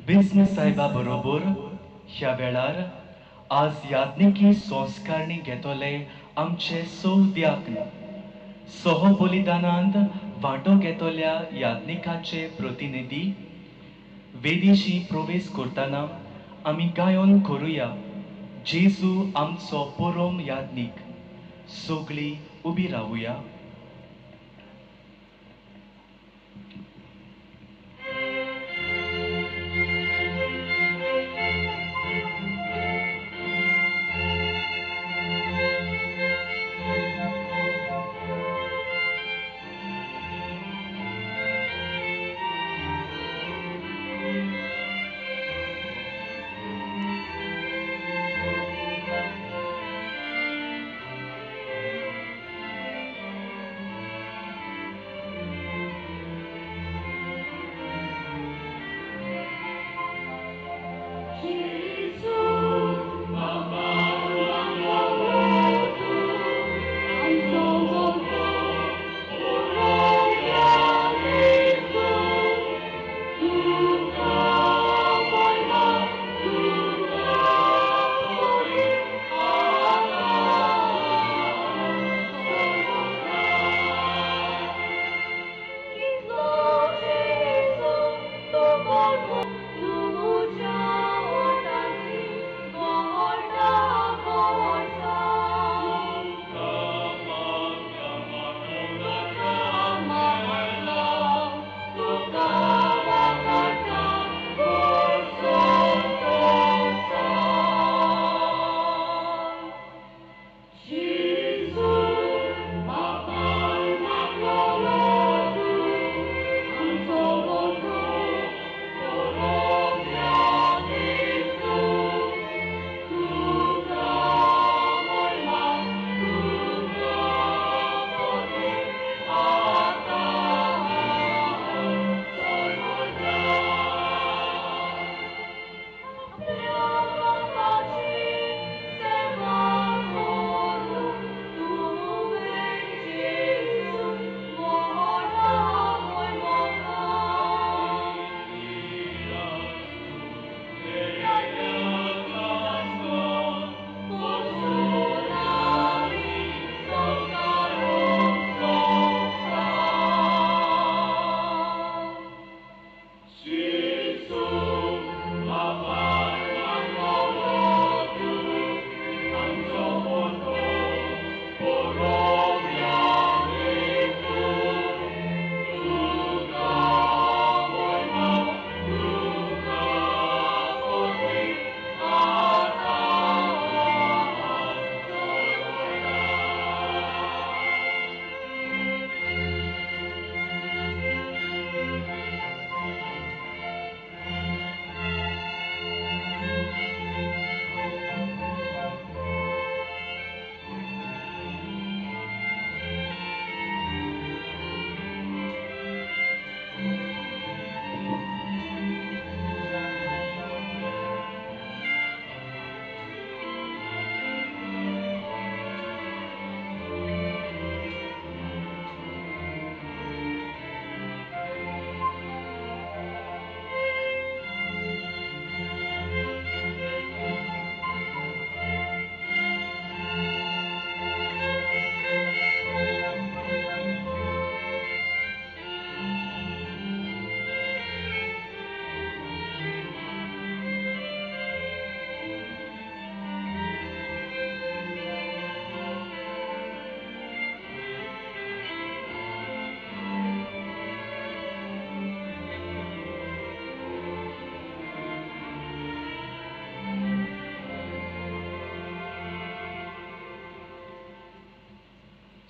बिस्म साहेबा बरोबर ह्या वेळार आज याज्ञिकी संस्कारणी घेतले आमचे सौ द्याक्न, सहबलिदानांत वांटो घेतल्या याज्ञिकाचे प्रतिनिधी वेदीशी प्रवेश करतना आमी गायन करुया जेजू आमचो परम याज्ञीक। सगळीं उबी रावुया।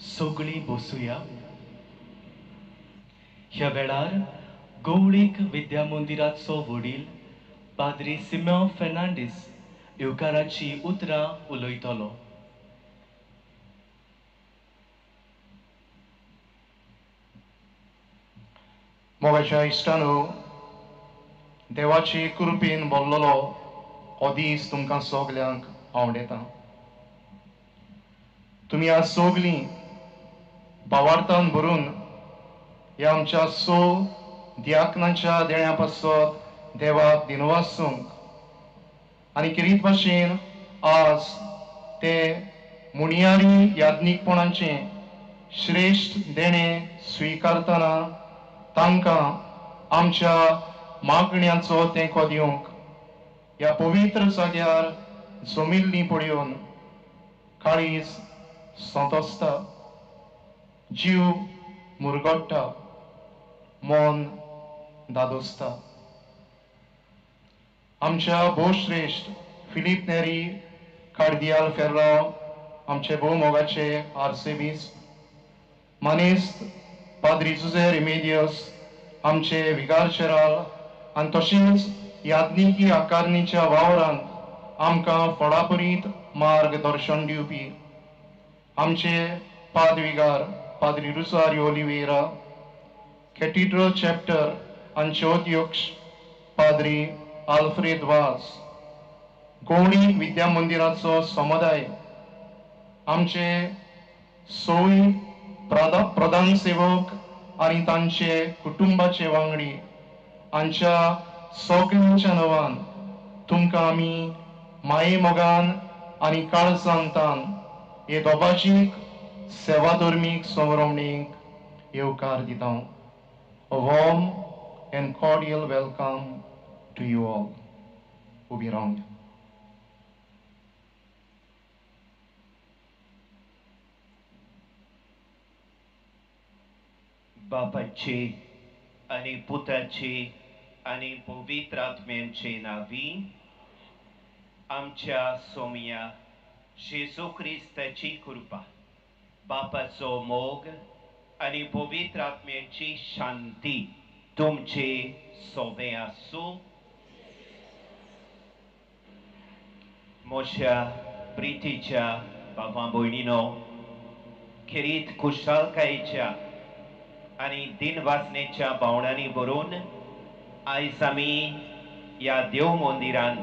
सगळीं बसुया। ह्या वेळार गौळीक विद्या मंदिराचो वडील पाद्री सिमेओ फेर्नांडीस येवकाराची उतरां उलयतलो। मोगाच्या इश्टानो, देवाची कृपेन बोल्लोलो हो दीस तुमकां सगल्यांक आवडटा। तुमी आज सगलीं भावार्थान भरून ह्या आमच्या सो दियाकनाच्या देण्या पासत देवाक दिनवासूंक आनी किरीत भाशेन आज ते मुणयारी याज्ञीकपणाचें श्रेश्ठ देणें स्विकारतना तांकां आमच्या मागण्यांचो तेंको दिवंक ह्या पवित्र जाग्यार जमिल्लीं पळोवन काळीज संतोसता, जीव मुरगट्टा, मन दादोसता। आमच्या भोवश्रेश्ठ फिलीप नेरी कार्दियाल फेर्रांव, आमचे भोव मोगाचे आर्सेबीस मानेस्त पाद्री जुझे रिमेदियस, आमचे विगार शेराल आनी तशेंच याज्ञिकी आकारणीच्या वावरांत आमकां फळापरीत मार्गदर्शन दिवपी आमचे पादविगार पाद्री रुसारियो ओलिवेरा, कॅथिड्रल चॅप्टर हांचे अध्यक्ष पाद्री आल्फ्रेद वाज, गोवणी विद्या मंदिराचो समुदाय, आमचे सोय प्रधान सेवक आनी तांचे कुटुंबाचे वांगडी हांच्या सगळ्यांच्या नांवान तुमकां आमी माये मोगान आनी काळजांतान हे दोबाजीक सेवाधर्मीक संरवणीक येवकार दिता। A warm and cordial welcome to you all. उबी रावया। बापाचे आनी पुताचे आनी पवित्र आत्म्यांचे नांवी आमच्या सोमया जेजू क्रिस्ताची कृपा, बापाचो मोग आनी पवित्र आत्म्याची शांती तुमचे सोबे आसूं। म्हज्या प्रितीच्या बाबा भयणीनो, खेरीत खुशालकायेच्या आनी दिनवासनेच्या भावनांनी भरून आयज आमी ह्या देव मंदिरान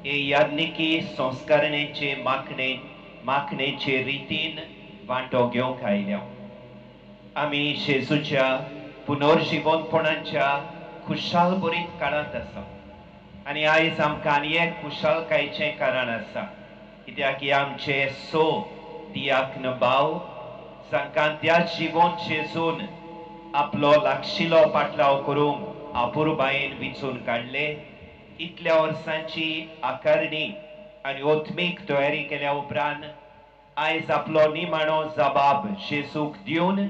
हे याज्ञिकी संस्कारणेचे मागणेचे रितीन वांटो घेवंक आयल्या। आमी जेजूच्या पुनर्जिवनपणाच्या खुशाल भरीत काळांत आसा आनी आयज आमकां आनी एक खुशालकायेचें कारण आसा, कित्याक की आमचे सो दियाक्न भाव जांकां त्या जिवन जेजून आपलो लागशिलो पाटलाव करूंक अपुरबायेन विचून काडले, इतल्या वर्सांची आकारणी आनी ओत्मीक तयारी केल्या उपरांत आयज आपलो निमाणो जबाब जेजूक दिवन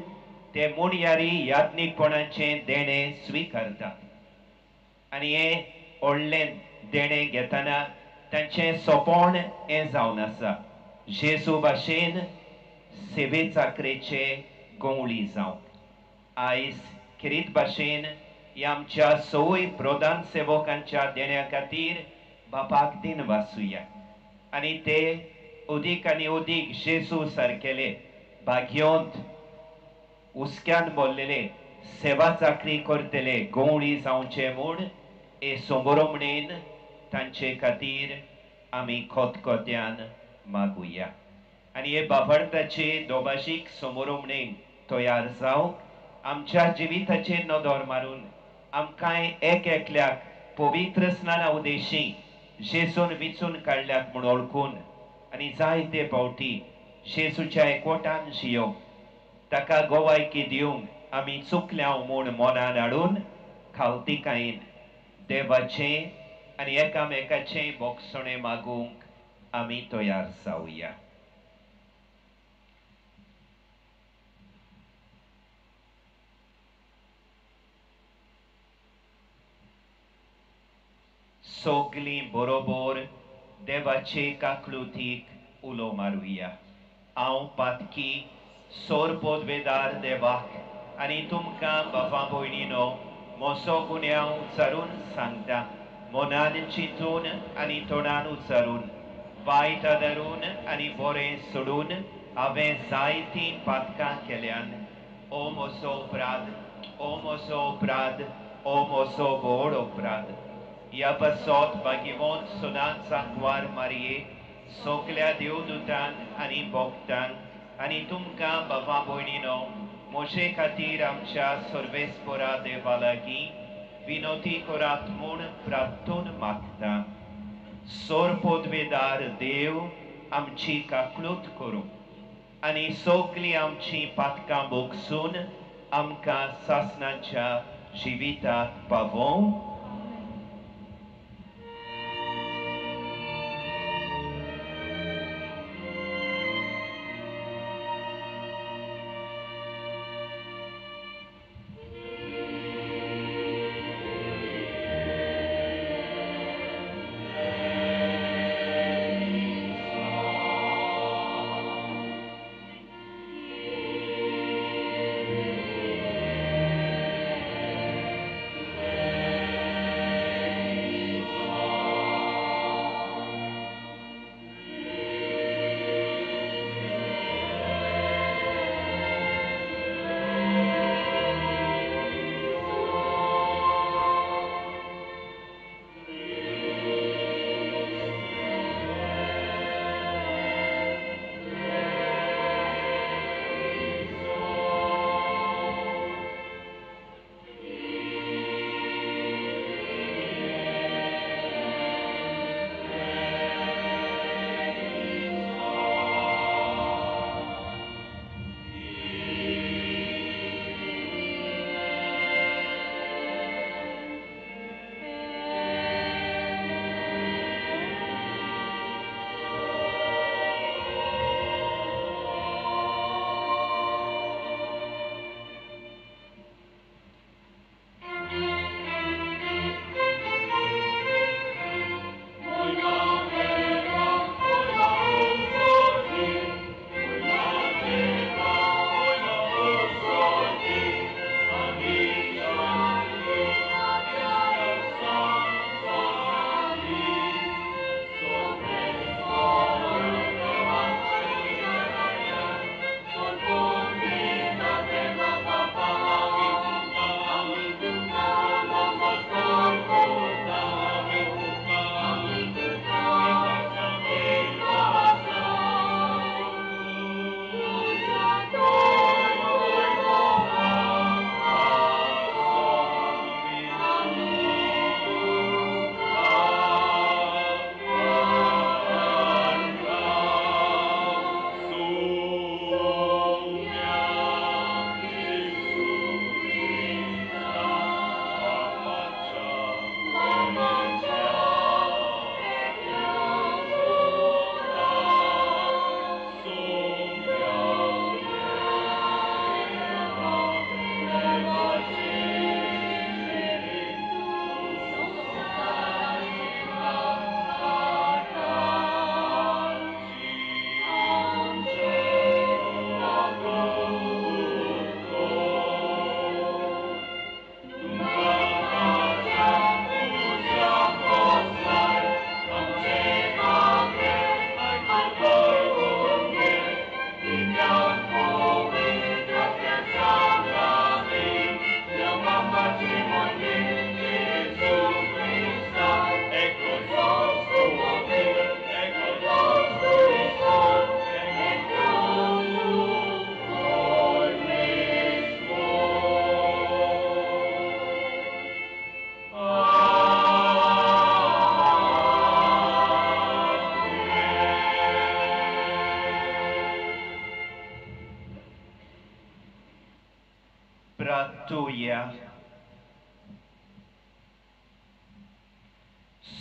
ते मुणयारी याज्ञिकपणाचें देणें स्विकारतात आनी हें व्हडलें देणें घेतना तांचें सोंपण हें जावन आसा, जेजू भाशेन सेवे चाकरेचे गवळी जावंक। आयज खेरीत भाशेन ह्या आमच्या सवय प्रधान सेवकांच्या देण्या खातीर बापाक दिनवासुया आनी ते अदीक आनी अदीक जेजू सारकेले भाग्यवंत हुस्क्यान भरलेले सेवा चाकरी करतले गवळी जावचे म्हूण हे सोबरोमणेन तांचे खातीर आमी खतखत्यान मागुया आनी हे बाबडताचे दोबाशीक सोमोरोमणेन तयार जावंक आमच्या जिविताचेर नदर मारून आमकां एक एकल्याक पवित्र स्नाना उद्देशी जेजून विचून काडल्यात म्हूण वळखून आनी जायते फावटी जेजूच्या एकवटान जियोवंक ताका गोवायकी दिवंक आमी चुकल्या म्हूण मनान हाडून खावतिकायेन देवाचें आनी एकामेकाचें बोगसणें मागूंक आमी तयार जावया। सगलीं बरोबर देवाचे काकळुतीक उलो मारुया। हांव पातकी सोर पदवेदार देवाक आनी तुमकां बाबा भयणीनो म्हजो गुन्यांव उच्चारून सांगता, मनान चिंतून आनी तोंडान उच्चारून, वायट आदारून आनी बरें सोडून हांवें जायतीं पातकां केल्यान। ओ म्हजो अपराध, ओ म्हजो अपराध, ओ म्हजो व्हड अपराध। ह्या पासत भाग्यवंत सदांच सांकवार मारये सगल्या देवदूतांक आनी भक्तांक आनी तुमकां बाबा भयणीनो म्हजे खातीर आमच्या सर्वेस्परा देवा लागीं विनोती करात म्हूण प्रार्थन मागता. सोर पदवेदार देव आमची काकळूत करूं आनी सगळीं आमची पातकां भोगसून आमकां सासणाच्या जिवितात पावोवं.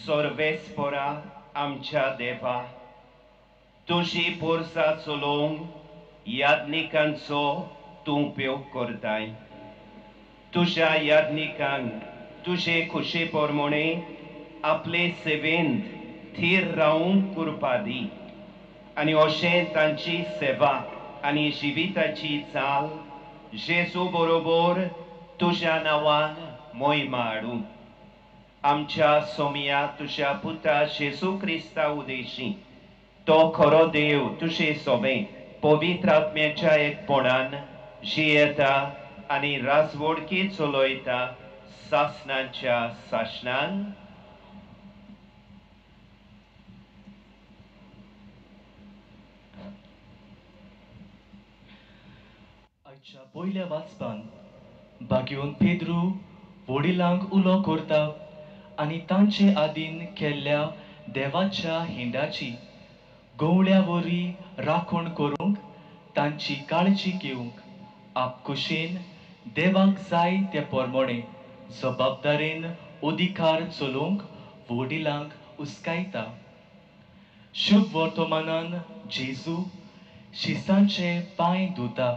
सोर्वेस्पोरा आमच्या देवा, तुजी पोरसा चलोवंक याज्ञिकांचो तूं उपयोग करताय. तुज्या याज्ञिकांक तुजे खुशे प्रमाणे आपले सेवेंत थीर रावूंक कृपा दी आनी अशें तांची सेवा आनी जिविताची चाल जेजू बरोबर तुज्या नांवान मोहिमा हाडूं. आमच्या सोमिया तुज्या पुता जेजू क्रिस्ता उदेशी तो खरो देव तुजे सोबे पवित्र आत्म्याच्या एकपणान जियेता आनी राजवडकी चलयता सासणाच्या सासणान. आयच्या पयल्या वाचपान बागेवन पेद्रू वडिलांक उलो करता आनी तांचे आदीन केल्ल्या देवाच्या हिंडाची गवळ्या वरी राखण करूंक तांची काळजी घेवंक आपकुशेन देवाक जाय ते प्रमाणे जबाबदारेन अधिकार चलोवंक वडिलांक उस्कायता. शुभ वर्तमानान जेजू शिसांचे पांय धुता.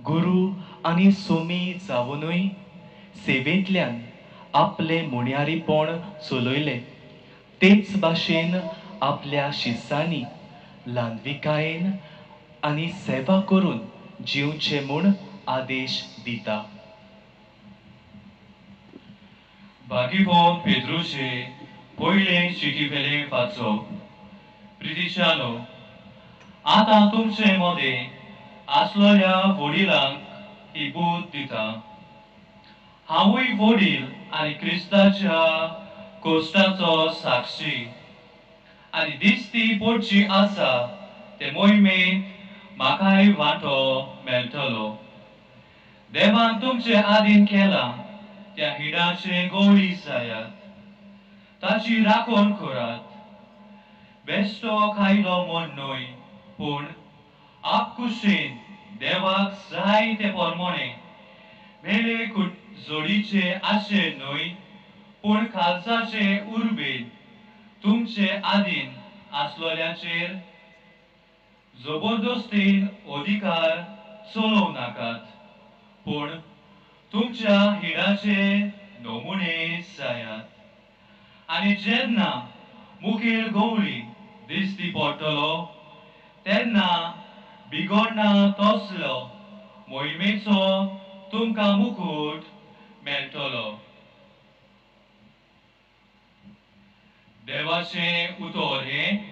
गुरू आनी सोमी जावनूय सेवेंतल्यान आपले मुण्यारीपण चलयले. तेच भाशेन आपल्या शिसांनी ल्हानविकायेन आनी सेवा करून जिवचे म्हूण आदेश दिता. बागीफोन पेद्रूचे पयले चिटी पेले फाचो. प्रितिशानो, आतां तुमचे मदें आसलोल्या वडिलांक ही बूद दिता. हांवूय वडील आनी क्रिस्ताच्या कोश्टाचो साक्षी आनी दिसती पडची आसा ते मोहिमेंत म्हाकाय वांटो मेळटलो. देवान तुमचे आदीन केलां त्या हिडाचे गोळी जायात, ताची राखण करात. बेश्टो खायलो म्हूण न्हय, पूण आपकुशेन देवाक जाय ते प्रमाणे मेले जोडीचे आशे न्हय, पूण खालसाचे उर्बेन तुमचे आदीन आसलोल्याचेर जबरदस्तीन अधिकार चलोवं नाकात, पूण तुमच्या हिडाचे नमुने जायात. आनी जेन्ना मुखेल गवळी दिश्टी पडटलो तेन्ना बिगडना तसलो मोहिमेचो तुमकां मुकूट मेळटलो. देवाचें उतर हें.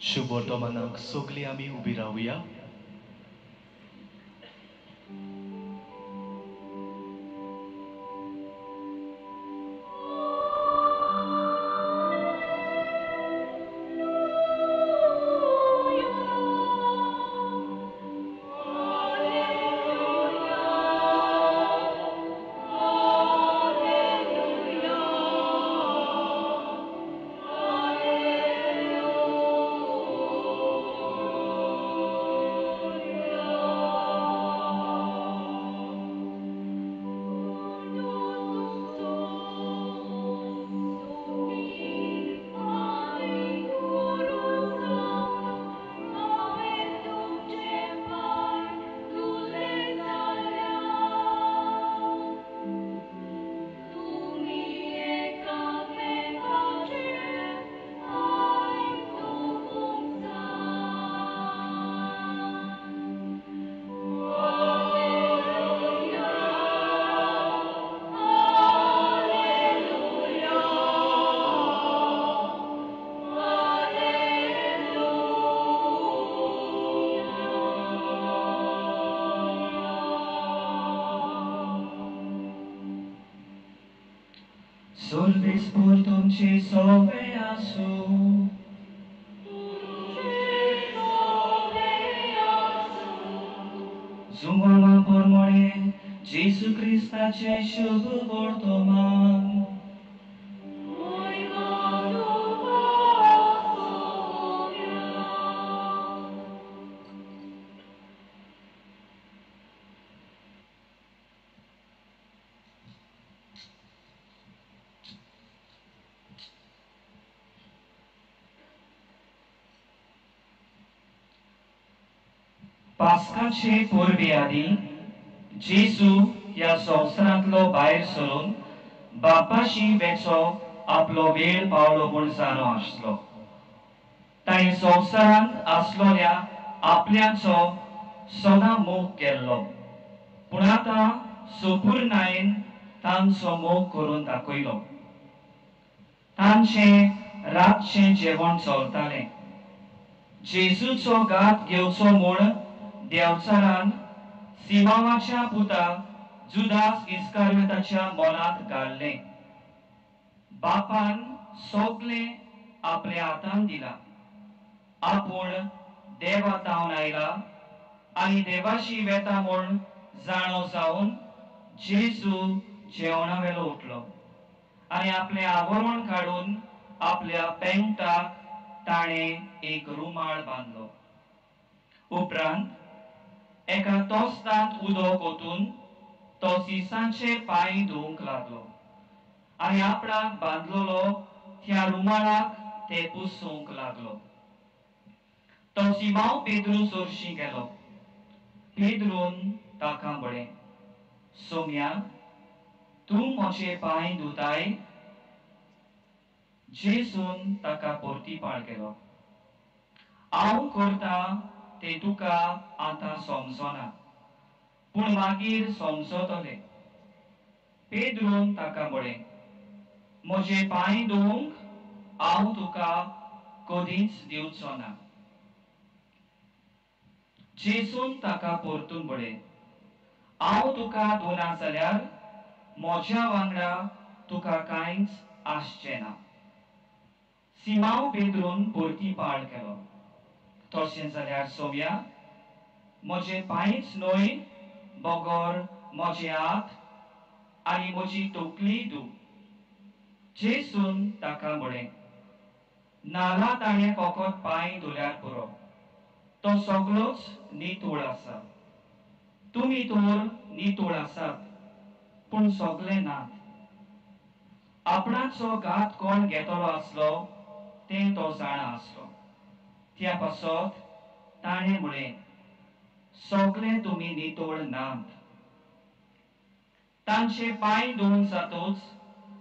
शुभ वर्तमानाक सगळीं आमी उबी रावया. सर्वेस्पोर तुमचे सोवे आसूं. जुंवामा पोरमोळे जेजू क्रिस्ताचे शुभ वर्तमान. पास्काचे पूर्वी आदी जेजू ह्या संवसारांतलो भायर सरून बापाशी वेचो आपलो वेळ पावलो म्हूण जाणो आसलो. ताणें संवसारांत आसलोल्या आपल्याचो सदां मोग केल्लो, पूण आतां सोपूर्णायेन तांचो मोग करून दाखयलो. तांचें रातचें जेवण चलतालें. जेजूचो घात घेवचो म्हूण देवचारान सिमांवाच्या पुता जुदास इस्कारियोताच्या मनांत घाल्लें. बापान सगळें आपल्या हातान दिलां. आपूण देवा तावन आयला आनी देवाशी वेता म्हूण जाणो जावन जेजू जेवणा वेलो उठलो आनी आपलें आवरण काडून आपल्या पेंटाक ताणें एक रुमाल बांदलो. उपरांत एका तोस्तांत उदक ओतून तो सिसांचे पांय धुवंक लागलो आनी आपणाक बांदलेलो त्या रुमालाक ते पुसूंक लागलो. तो सिमांव पेद्रू सरशी गेलो. पेद्रून ताका म्हळें, सोम्या, तूं म्हजे पांय धुताय? जेजून ताका परतीपाळ केलो, हांव करता ते तुका आतां समजना, पूण मागीर समजतले. पेद्रून ताका म्हळें, म्हजे पांय धुवंक हांव तुका कदींच दिवचो ना. जेजून ताका परतून म्हळें, हांव तुका धुना जाल्यार म्हज्या वांगडा तुका कांयच आसचें ना. सिमांव पेद्रून परतीपाळ केलो, तशें जाल्यार सोम्या, म्हजे पांयच न्हय बगर म्हजे हात आनी म्हजी तकली धू. जेजून ताका म्हळें, नाला ताणें फकत पांय धुल्यार पुरो, तो सगळोच नितळ आसा. तुमी तर नितळ आसात, पूण सगळे नात. आपणाचो घात कोण घेतलो आसलो तें तो जाणा आसलो. त्या पासत ताणें म्हळें, सगळे तुमी नितळ नात. तांचे पांय धुवन जातूच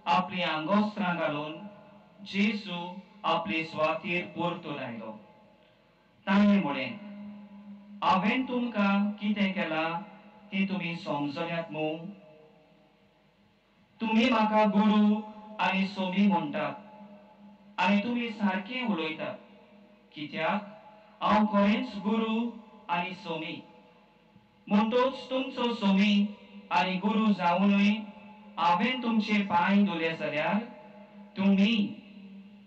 आपली आंगोस्त्रां घालून जेजू आपले सुवातेर परतून आयलो. ताणें म्हळें, हांवें तुमकां कितें केलां तें तुमी समजल्यात मू? तुमी म्हाका गुरू आनी सोमी म्हणटात आनी तुमी सारकें उलयतात, कित्याक हांव खरेंच गुरू आनी सोमी. म्हणटच तुमचो सोमी आनी गुरू जावनूय हांवें तुमचे पांय धुले जाल्यार तुमी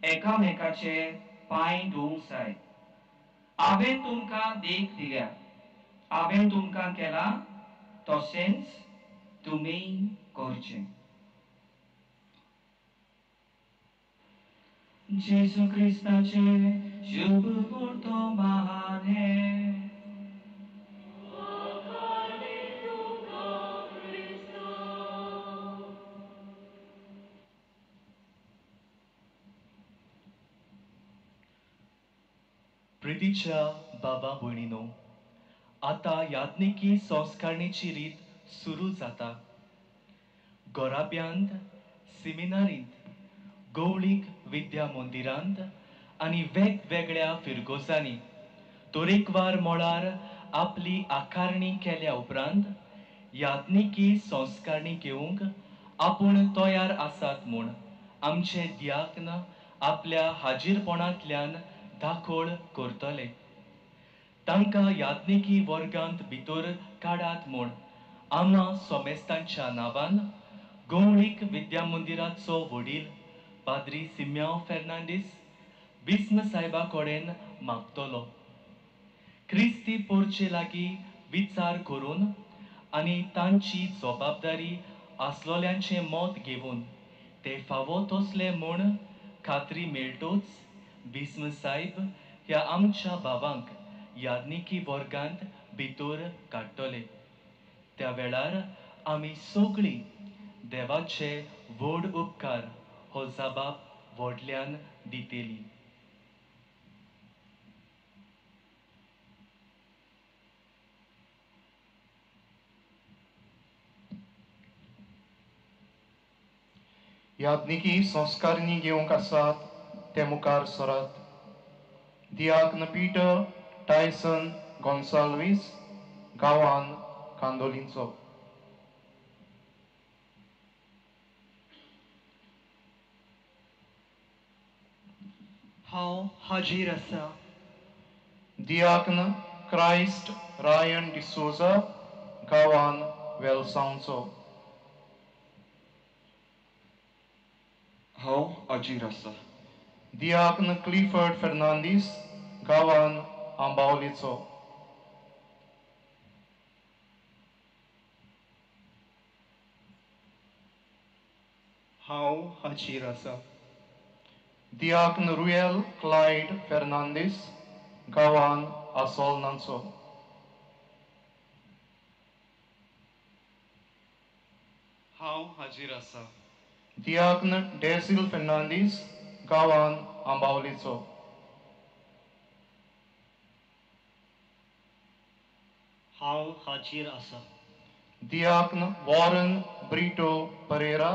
एकामेकाचे पांय धुवंक जाय. हांवें तुमकां देख दिल्या, हांवें तुमकां केलां तशेंच तुमी करचें. जेजू क्रिस्ताचे शुभ वर्तमान हें. प्रितीच्या बाबा भयणीनो, आतां याज्ञिकी संस्कारणीची रीत सुरू जाता. गोराब्यांत, सिमिनारींत, गौळीक विद्या मंदिरांत आनी वेगवेगळ्या फिरगोजांनी तरेकवार मळार आपली आकारणी केल्या उपरांत याज्ञिकी संस्कारणी घेवंक आपूण तयार आसात म्हूण आमचे दियाक्न आपल्या हाजीरपणांतल्यान दाखोळ करतले. तांकां याज्ञिकी वर्गांत भितर काडात म्हूण आमा सोमेस्तांच्या नांवान गवळीक विद्या मंदिराचो वडील पाद्री सिम्यांव फेर्नांडीस बिस्म साहेबा कडेन मागतलो. क्रिस्ती पोरचे लागीं विचार करून आनी तांची जबाबदारी आसलोल्यांचें मत घेवन ते फावो तसले म्हूण खात्री मेळटोच बिस्म साहेब ह्या आमच्या भावांक यादनिकी वर्गांत भितर काडटले. त्या वेळार आमी सगळीं देवाचे व्हड उपकार हो जबाब व्हडल्यान दितली. याज्ञिकी संस्कारणी घेवंक आसात ते मुखार सरात. दियाक्न पीटर टायसन गोन्साल्वीस, गांवान कांदोलींचो. हांव हाजीर आसा. दियाक्न क्रायस्ट रायन डिसोजा, गांवान वेलसांवचो. हांव हाजीर आसा. दियाक्न क्लिफर्ड फेर्नांदीस, गांवान आंबावलेचो. हांव हाजीर आसा. दियाक्न रुयल क्लायड फेर्नांदीस, गांवान आसोलनाचो. हांव हाजीर आसा. दियाक्न डेझील फेर्नांदीस, गांवान आंबावलेचो. हांव हाजीर आसा. दियाक्न वॉरन ब्रिटो परेरा,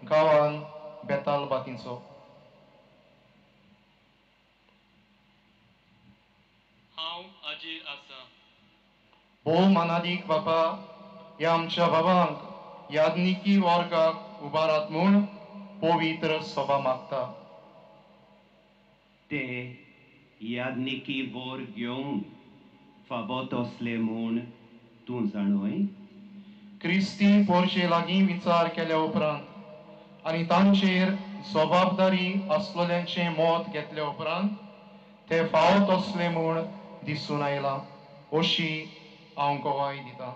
गांवान बेतालबातींचो. हांव हाजीर आसा. भोव मानादीक बापा, ह्या आमच्या बाबांक याज्ञिकी वर्गाक उबारात म्हूण पवित्र सभा मागता. ते याज्ञिकी वर्ग घेवंक फावो तसले म्हूण तूं जाणूय. क्रिस्ती पोरचे लागीं विचार केल्या उपरांत आनी तांचेर जबाबदारी आसलेल्यांचें मत घेतल्या उपरांत ते फावो तसले म्हूण दिसून आयलां अशी हांव गवाय दितां.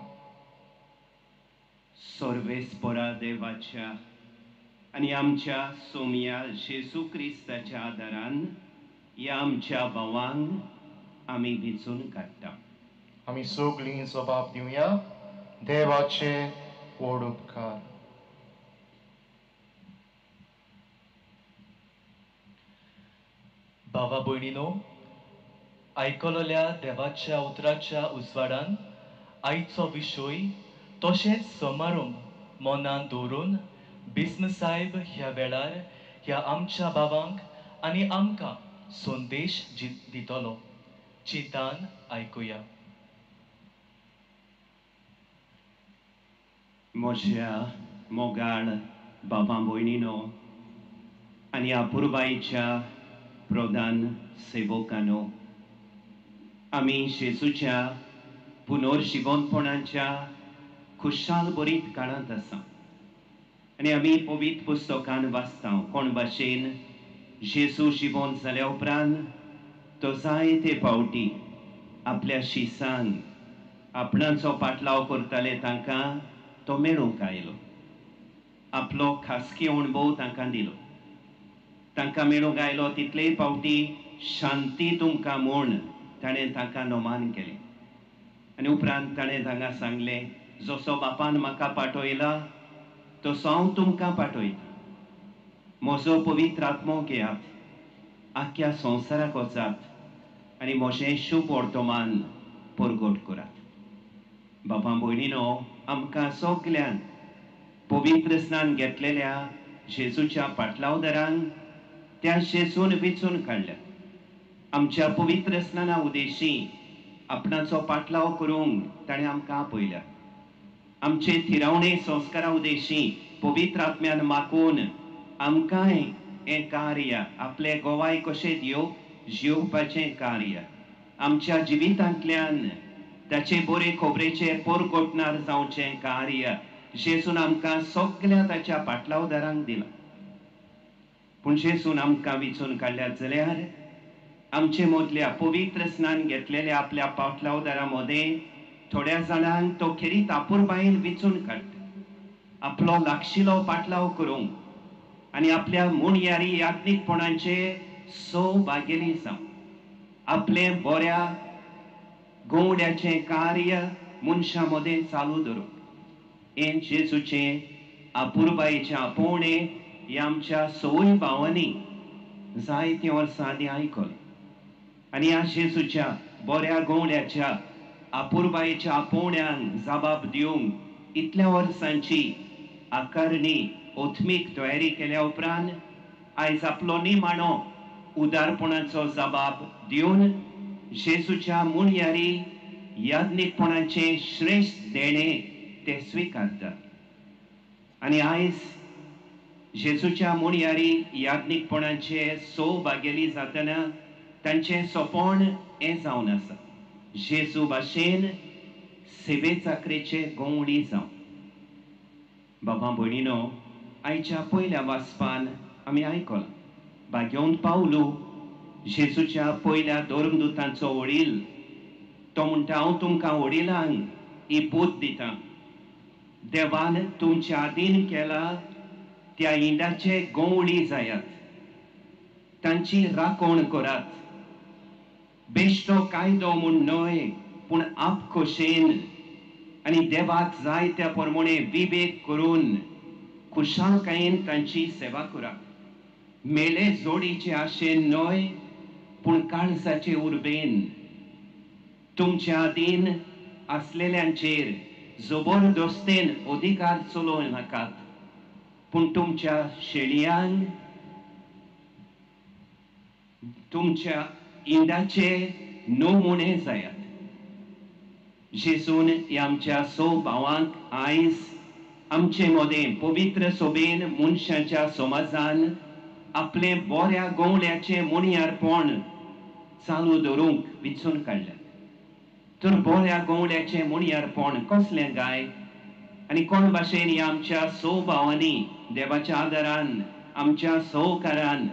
सर्वेस्परा देवाच्या आनी आमच्या सोमया जेजू क्रिस्ताच्या आदारान ह्या आमच्या भावांक आमी वेंचून काडटा. आमी सगळीं जबाब दिवया. देवाचे व्हड उपकार. भावा भयणीनो, आयकलोल्या देवाच्या उतराच्या उजवाडान आयचो विशय तशेंच समारंभ मनान दवरून बिस्म साहेब ह्या वेळार ह्या आमच्या भावांक आनी आमकां संदेश दितलो. चिंतान आयकुया. म्हज्या मोगाळ बाबा भयणीनो आनी अपुरबायेच्या प्रधान सेवकानो, आमी जेजूच्या पुनर्जिवनपणाच्या खुशाल बरीत काळांत आसा आनी आमी पवित्र पुस्तकान वाचता कोण भाशेन जेजू जिवन जाल्या उपरांत तो जायते फावटी आपल्या शिसांक आपणाचो पाटलाव करताले तांकां तो मेळूंक आयलो. आपलो खासगी अणभव तांकां दिलो. तांकां मेळूंक आयलो तितलेय फावटी शांती तुमकां म्हूण ताणें तांकां नमान केलें. आनी उपरांत ताणें तांकां सांगलें, जसो बापान म्हाका पाठयला तसो हांव तुमकां पाठयता. म्हजो पवित्र आत्मो घेयात, आख्ख्या संवसाराक वचात आनी म्हजें शुभ वर्तमान परगट करात. बाबा भयणीनो, आमकां सगल्यांक पवित्र स्नान घेतलेल्या जेजूच्या पाटलावदारांक त्या जेजून वेंचून काडल्या. आमच्या पवित्र स्नाना उदेशी आपणाचो पाटलाव करूंक ताणें आमकां आपयल्या. आमचे थिरावणे संस्कारा उदेशी पवित्र आत्म्यान मागून आमकांय हें कार्य आपले गोवाय कशें दिवप जिवपाचें कार्य आमच्या जिवितांतल्यान ताचे बरे खबरेचे परगटणार जावचें कार्य जेजून आमकां सगळ्या ताच्या पाटलावदारांक दिला. पूण जेजून आमकां विचून काडल्यात जाल्यार आमचे मदल्या पवित्र स्नान घेतलेल्या आपल्या पाटलावदारां मदें थोड्या जाणांक तो खेरीत आपुरबायेन विचून काडटा, आपलो लागशिलो पाटलाव करूंक आनी आपल्या मुणयारी याज्ञीकपणाचे सो भागेली जावं, आपलें बऱ्या गवड्याचें कार्य मनशां मदें चालू दवरूंक. हें जेजूचें आपुरबायेचें आपोवणें हें आमच्या सवय भावांनी जायतीं वर्सां आदीं आयकलें आनी ह्या जेजूच्या बऱ्या गवड्याच्या आपुरबायेच्या आपोवण्यांक जबाब दिवंक इतल्या वर्सांची आकारणी ओथमीक तयारी केल्या उपरांत आयज आपलो निमाणो उदारपणाचो जबाब दिवन जेजूच्या मुणयारी याज्ञीकपणाचें श्रेश्ठ देणें ते स्विकारतात. आनी आयज जेजूच्या मुणयारी याज्ञीकपणाचे सो भागेली जातना तांचें सोंपण हें जावन आसा, जेजू भाशेन सेवे चाकरेचे गवळी जावं. बाबा भयणीनो, आयच्या पयल्या वाचपान आमी आयकलां भाग्योवन पावलू जेजूच्या पयल्या धर्मदुतांचो वडील, तो म्हणटा हांव तुमकां वडिलांक ही बूद दिता, देवान तुमच्या आदीन केला त्या इंडाचे गवळी जायात, तांची राखण करात, बेश्टो कायदो म्हूण न्हय पूण आपखोशेन आनी देवाक जाय त्या प्रमाणे विवेक करून खुशालकायेन तांची सेवा करात, मेले जोडीचे आशेन न्हय पूण काळजाचे उर्बेन, तुमच्या आदीन आसलेल्यांचेर जबरदस्तेन अधिकार चलोवं नाकात पूण तुमच्या शेळयांक तुमच्या इंडाचे नमुने जायात. जेजून ह्या आमच्या सो भावांक आयज आमचे मदें पवित्र सोबेन मनशाच्या समाजान आपलें बऱ्या गवळ्याचें मुणयारपण चालू दवरूंक विचून काडल्यात. तर बऱ्या गवळ्याचें मुणयारपण कसलें गाय आनी कोण भाशेन ह्या आमच्या सो भावांनी देवाच्या आदारान आमच्या सहकारान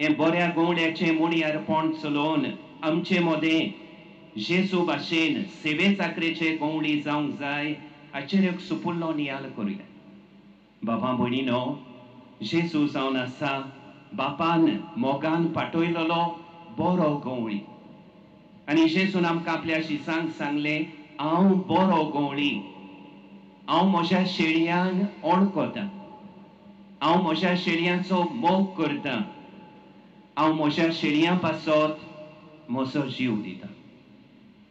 हें बऱ्या गवळ्याचें मुणयारपण चलोवन आमचे मदें जेजू भाशेन सेवे चाकरेचे गवळी जावंक जाय हाचेर एक सुपुल्लो नियाळ करुया. बाबा भयणीनो, जेजू जावन आसा बापान मोगान पाटयलेलो बरो गवळी आनी जेजून आमकां आपल्या शिसांक सांगलें, हांव बरो गवळी, हांव म्हज्या शेळयांक ओळखता, हांव म्हज्या शेळयांचो मोग करता, हांव म्हज्या शेळयां पासत म्हजो जीव दिता.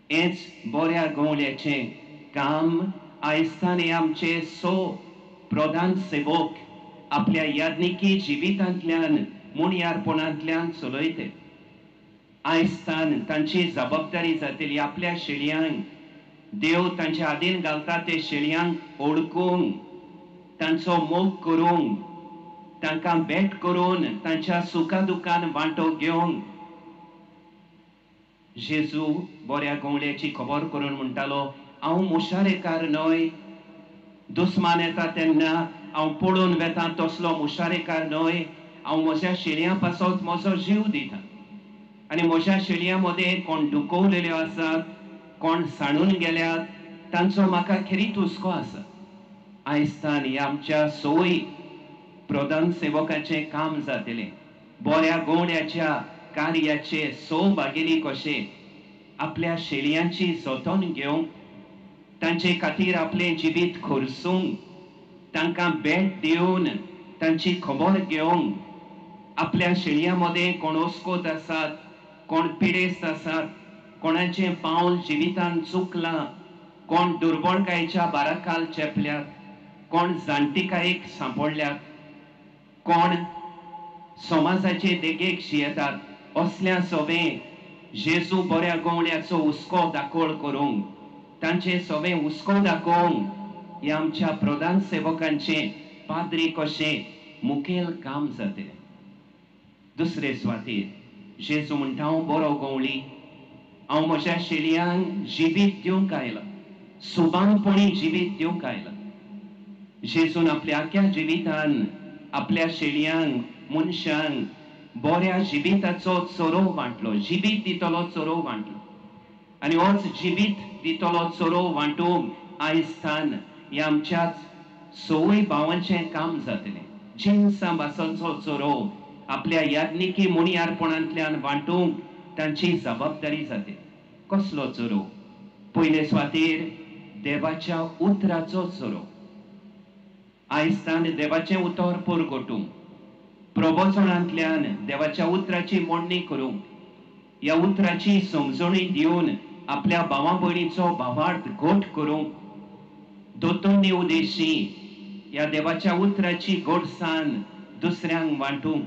हेंच बऱ्या गवळ्याचें काम आयज आमचे सो प्रधान सेवक आपल्या याज्ञिकी जिवितांतल्यान मुणयारपणांतल्यान चलयते. आयज तांची जबाबदारी जातली आपल्या शेळयांक देव तांच्या आदीन घालता ते शेळयांक ओळखूंक, तांचो मोग करूंक, तांकां भेट करून तांच्या सुखा दुखान वांटो घेवंक. जेजू बऱ्या गवळ्याची खबर करून म्हणटालो, हांव मुशारेकार न्हय, दुस्मान येता तेन्ना हांव पळोवन वेता तसलो मुशारेकार न्हय, हांव म्हज्या शेळयां पासत म्हजो जीव दिता आनी म्हज्या शेळयां मदें कोण दुखवलेल्यो आसात, कोण सांडून गेल्यात तांचो म्हाका खेरीत हुस्को आसा. आयज ह्या आमच्या सोय प्रधान सेवकाचें काम जातलें, बऱ्या गवळ्याच्या कार्याचे सो भागेली कशे आपल्या शेळयांची जतन घेवंक, तांचे खातीर आपलें जिवीत खर्चूंक, तांकां भेट दिवन तांची खबर घेवंक, आपल्या शेळयां मदें कोण ओस्कोत आसात, कोण पिडेस्त आसात, कोणाचें पावल जिवितान चुकलां, कोण दुर्बळकायेच्या बाराखाल चेपल्यात, कोण जाणटिकायेक सांपडल्यात, कोण समाजाचे देगेक शियेतात, असल्या सवे जेजू बऱ्या गवळ्याचो हुस्को दाखोळ करूंक, तांचे सवे हुस्को दाखोवंक ह्या आमच्या प्रधान सेवकांचें पाद्री कशें मुखेल काम जातलें. दुसरे सुवातेर जेजू म्हणटा, हांव बरो गवळी, हांव म्हज्या शेळयांक जिवीत दिवंक आयला, सुबानपणी जिवीत दिवंक आयला. जेजून आपल्या आख्या जिवितान आपल्या शेळयांक मनशांक बऱ्या जिविताचो चरोव वांटलो, जिवीत दितलो चरोव वांटलो. आनी होच जिवीत दितलो चरोव वांटूंक आयज स्थान हे आमच्या सवय भावांचें काम जातलें. जिनसां भासांचो चरोव आपल्या याज्ञिकी मुनियारपणांतल्यान वांटूंक तांची जबाबदारी जाते. कसलो चरोव? पयले सुवातेर देवाच्या उतराचो चरोव. आयज तान देवाचें उतर परगटूंक, प्रवचनांतल्यान देवाच्या उतराची मांडणी करूंक, ह्या उतराची समजणी दिवन आपल्या भावा भयणीचो भावार्थ घट करूंक, दोतोन्नी उदेशी ह्या देवाच्या उतराची गोडसाण दुसऱ्यांक वांटूंक,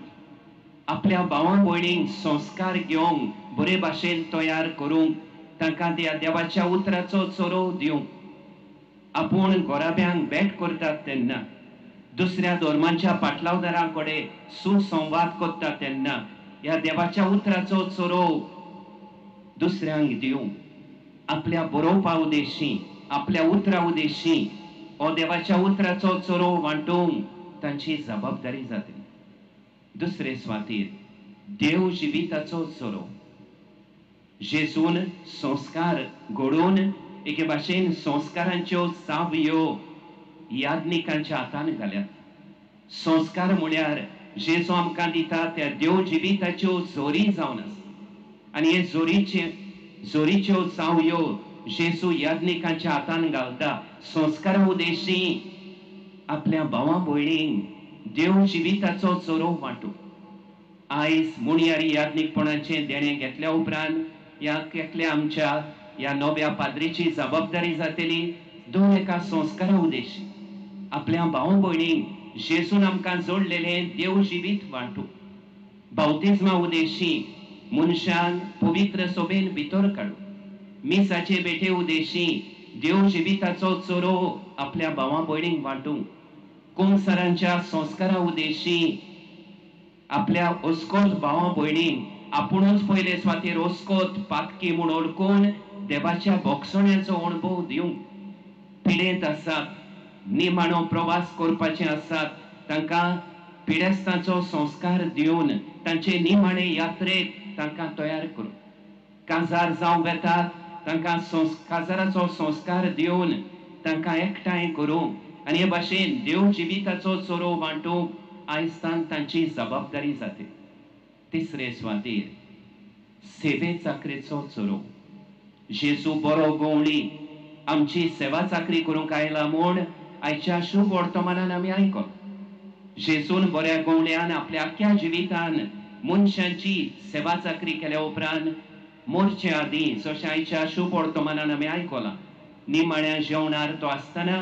आपल्या भावा भयणींक संस्कार घेवंक बरे भाशेन तयार करूंक, तांकां त्या देवाच्या उतराचो चरोव दिवंक. आपूण घराब्यांक भेट करतात तेन्ना, दुसऱ्या धर्मांच्या पाटलावदारां कडेन सुसंवाद करता तेन्ना ह्या देवाच्या उतराचो चरोव दुसऱ्यांक दिवंक, आपल्या बरोवपा उदेशी, आपल्या उतरा उदेशी हो देवाच्या उतराचो चरोव वांटूंक तांची जबाबदारी जातली. दुसरे सुवातेर देव जिविताचो चरोव. जेजून संस्कार घडोवन एके भाशेन संस्कारांच्यो चावयो याज्ञिकांच्या हातान घाल्यात. संस्कार म्हळ्यार जेजू आमकां दिता त्या देव जिविताच्यो जोरी जावन आसा. आनी हे जोरीच्यो चावयो जेजू याज्ञिकांच्या हातान घालता. संस्कारा उदेशी आपल्या भावा भयणींक देव जिविताचो चरोव वांटू. आयज मुणयारी याज्ञिकपणाचें देणें घेतल्या उपरांत ह्या एकल्या आमच्या ह्या नव्या पाद्रीची जबाबदारी जातली दोन एका संस्कारा उदेशी आपल्या भाव भयणींक जेजून आमकां जोडलेलें देव जिवीत वांटू. बावतिज्मा उदेशी मनशान पवित्र सोबेन भितर काडू. मिसाचे भेटे उदेशी देव जिविताचो चरोव आपल्या भावा भयणींक वांटूंक. कुमसरांच्या संस्कारा उदेशी आपल्या ओस्कोत भावा भयणींक आपुणूच पयले सुवातेर ओस्कोत पातकी म्हूण ओळखून देवाच्या बोगसण्याचो अणभव दिवंक. पिडेंत आसात, निमाणो प्रवास करपाचे आसात, तांकां पिडेस्तांचो संस्कार दिवन तांचे निमाणे यात्रेक तांकां तयार करूं. काजार जावंक वेतात तांकां काजाराचो संस्कार दिवन तांकां एकठांय करूंक. आनी हे भाशेन देव जिविताचो चरोव वांटूंक आयज तांची जबाबदारी जाते. तिसरे सुवातेर सेवे चाकरेचो चरोव. जेजू बरो गवळी आमची सेवा चाकरी करूंक आयला म्हूण आयच्या शुभ वर्तमानान आमी आयकलो. जेजून बऱ्या गवळ्यान आपल्या आख्या जिवितान मनशांची सेवा चाकरी केल्या उपरांत मोरचे आदीं जशें आयच्या शुभ वर्तमानान आमी आयकलां, निमाण्या जेवणार तो आसतना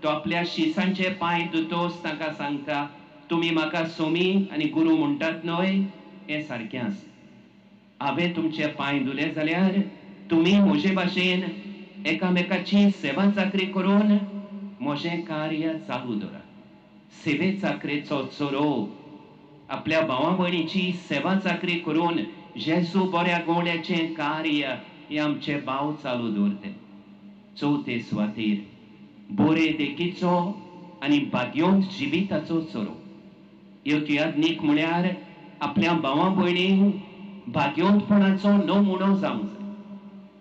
तो आपल्या शिसांचे पांय दुतोस तांकां सांगता, तुमी म्हाका सोमी आनी गुरू म्हणटात न्हय, हें सारकें आसा. हांवें तुमचे पांय धुले जाल्यार तुमी म्हजे भाशेन एकामेकाची सेवा चाकरी करून म्हजें कार्य चालू दवरात. सेवे चाकरेचो चरोव आपल्या भावा भयणीची सेवा चाकरी करून जेजू बऱ्या गवळ्याचें कार्य हें आमचे भाव चालू दवरतले. चवथे सुवातेर बरे देखीचो आनी भाग्योंत जिविताचो चरोव. एक याज्ञीक म्हळ्यार आपल्या भावा भयणींक भाग्योंतपणाचो नमुनो जावंक जाय.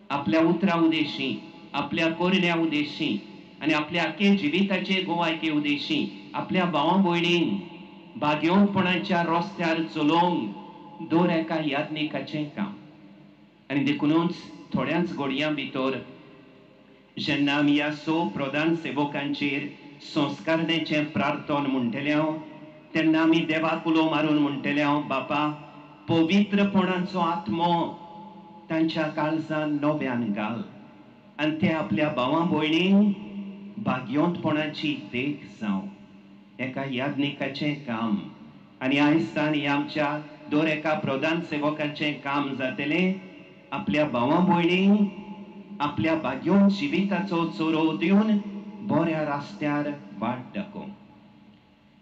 आपल्या उतरा उदेशी, आपल्या करण्या उदेशी आनी आपल्या आख्खे जिविताचे गोवायके उदेशी आपल्या भावा भयणींक भाग्योंतपणाच्या रस्त्यार चलोवंक दर एका याज्ञिकाचें काम. आनी देखुनूच थोड्याच घडयां भितर जेन्ना आमी ह्या स प्रधान सेवकांचेर संस्कारण्याचें प्रार्थन म्हणटले हांव तेन्ना आमी देवाक उलो मारून म्हणटले हांव, बापा पवित्रपणाचो आत्मो तांच्या काळजान नव्यान घाल आनी ते आपल्या भावा भयणींक भाग्योंतपणाची देख जावं. एका याज्ञिकाचें काम. आनी आयज तांणी आमच्या दर एका प्रधान सेवकाचें काम जातलें आपल्या भावा भयणींक आपल्या भाग्योंत जिविताचो चरोव दिवन बऱ्या रस्त्यार वाट दाखोवंक.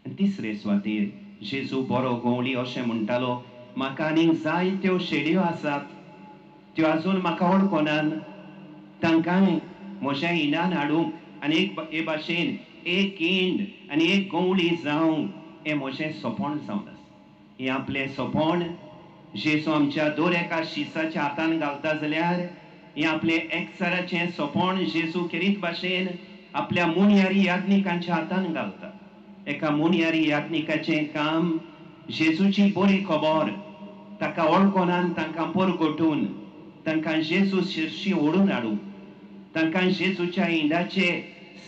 आनी तिसरे सुवातेर जेजू बरो गवळी अशें म्हणटालो, म्हाका आनीक जायत्यो शेळयो आसात, त्यो आजून म्हाका वळखनात, तांकांय म्हज्या इनान हाडूंक आनी एक हे भाशेन एक इंड आनी एक गवळी जावंक हें म्हजें सोंपण जावन आसा. हें आपलें सोंपण जेजू आमच्या दर एका शिसाच्या हातान घालता जाल्यार हें आपलें एकचाराचें सोंपण जेजू खेरीत भाशेन आपल्या मुणयारी याज्ञिकांच्या हातान घालता. एका मुणयारी याज्ञिकाचें काम जेजूची बरी खबर ताका वळखोनान तांकां परगटून तांकां जेजू शिरशी ओडून हाडूं, तांकां जेजूच्या इंडाचे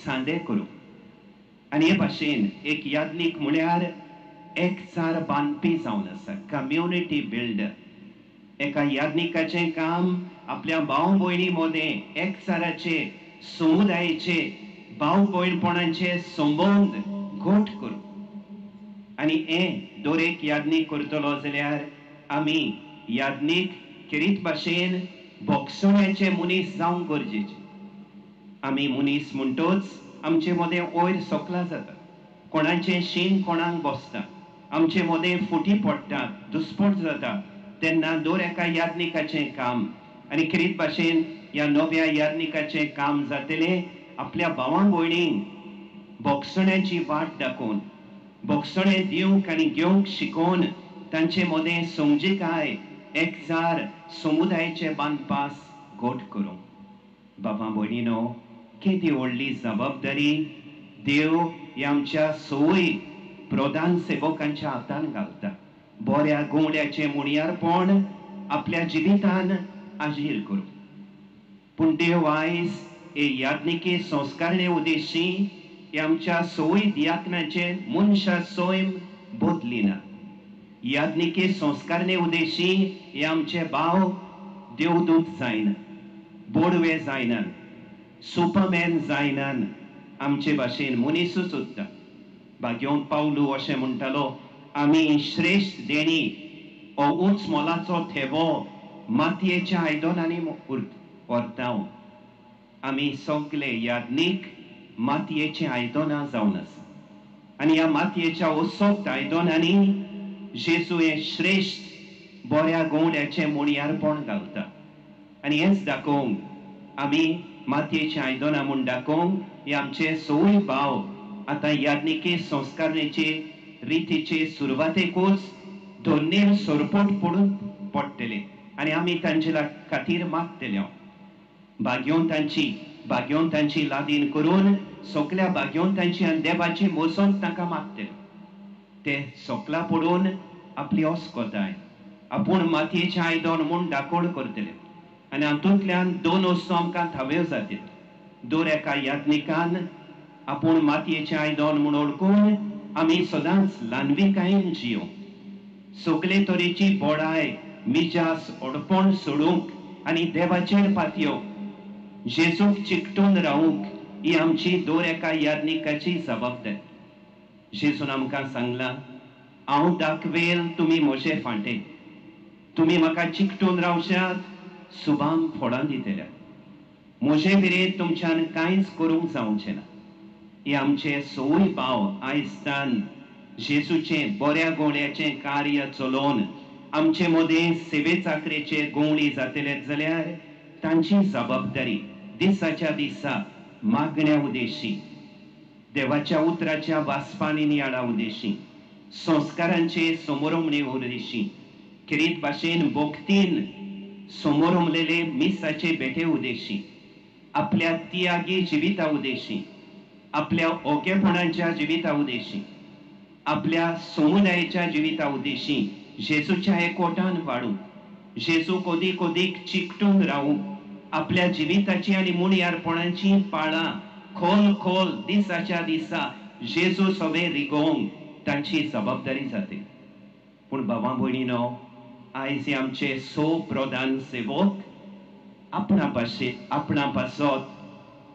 सांदे करूं. आनी हे भाशेन एक याज्ञीक म्हळ्यार एकचार बांदपी जावन आसा, कम्युनिटी बिल्डर. एका याज्ञिकाचें काम आपल्या भाव भयणी मदें एकचाराचे, समुदायेचे, भाव भयणपणाचे संबंद घट करूं. आनी हें दर एक याज्ञीक करतलो जाल्यार आमी याज्ञीक खेरीत भाशेन भोगसण्याचे मनीस जावंक गरजेचे. आमी मनीस म्हणटच आमचे मदें वयर सकला जाता, कोणाचें शीण कोणाक बसता, आमचे मदें फुटी पडटा, दुस्पट जाता. तेन्ना दर एका याज्ञिकाचें काम आनी खेरीत भाशेन ह्या नव्या याज्ञिकाचें काम जातलें आपल्या भावां भयणींक भोगसण्याची वाट दाखोवन, भोगसणें दिवंक आनी घेवंक शिकोवन तांचे मदें समजिकाय, एकचार, समुदायाचे बांदपास घट करूंक. बाबा भयणीनो, केदी व्हडली जबाबदारी देव ह्या आमच्या सवय प्रधान सेवकांच्या हातान घालता. बऱ्या गवळ्याचें मुणयारपण आपल्या जिवितान आजीर करूं. पूण देव आयज हे याज्ञिके संस्कारणे उद्देशी हे आमच्या सवय दियाकनाचें मनशा सैम बदलिना. याज्ञिके संस्कारणे उद्देशी हे आमचे भाव देवदूत जायना, बोडवे जायना, सुपरमॅन जायना, आमचे भाशेन मनीसूच उरता. भाग्योन पावलू अशें म्हणटालो, आमी श्रेश्ठ देणी हो उंच मोलाचो थेवो मातयेच्या आयदनांनी व्हरता. आमी सगळे याज्ञीक मातयेचीं आयदनां जावन आसा आनी ह्या मातयेच्या असोक्त आयदनांनी जेजू हें श्रेश्ठ बऱ्या गवळ्याचें मुणयारपण घालता. आनी हेंच दाखोवंक आमी मातयेचीं आयदनां म्हूण दाखोवंक हे आमचे सवय भाव आतां याज्ञिके संस्कारणेचे रितीचे सुरवातेकूच धोन्नेर सरपट पडून पडटले आनी आमी तांचे खातीर मागतले. भाग्योन तांची लादीन करून सगल्या भाग्योन तांची आनी देवाची मोसोन तांकां मागतले. ते सकला पडून आपली अस्कोताय आपूण मातयेचें आयदन म्हूण दाकोड करतले आनी हातूंतल्यान दोन वस्तू आमकां थाव्यो जातले. दर एका याज्ञिकान आपूण मातयेचें आयदन म्हूण वळखून आमी सदांच ल्हानविकायेन जियों, सगळे तरेची बोडाय, मिजास, अडपण सोडूंक आनी देवाचेर पातयो, जेजूक चिकटून रावूंक ही आमची दर एका याज्ञिकाची जबाबदारी. जेजून आमकां सांगलां, हांव दाखवेल तुमी म्हजे फांटे, तुमी म्हाका चिकटून रावशात, सुबाम फोडां दितल्या, म्हजे विरेत तुमच्यान कांयच करूंक जावचें ना. हे आमचे सवय भाव आयजतान जेजूचें बऱ्या गवळ्याचें कार्य चलोवन आमचे मदें सेवे चाकरेचे गवळी जातले जाल्यार तांची जबाबदारी दिसाच्या दिसा मागण्या उद्देशी, देवाच्या उतराच्या वाचपानी नियाळा उद्देशी, संस्कारांचे समोरमणे उद्देशी, खेरीत भाशेन भक्तीन समोरमलेले मिसाचे भेटे उद्देशी, आपल्या त्यागी जिविता उद्देशी, आपल्या ओगेपणाच्या जिविता उद्देशी, आपल्या समुदायाच्या जिविता उद्देशी जेजूच्या एकवटान वाडूं, जेजू कोदीक कोदीक चिकटून रावूं, आपल्या जिविताची आनी मुणयारपणाची पाळां खोल खोल दिसाच्या दिसा जेजू सवे रिगोवंक तांची जबाबदारी जाते. पूण बाबा भयणीनो, आयज हे आमचे सो प्रधान सेवक आपणा पाशे आपणा पासत,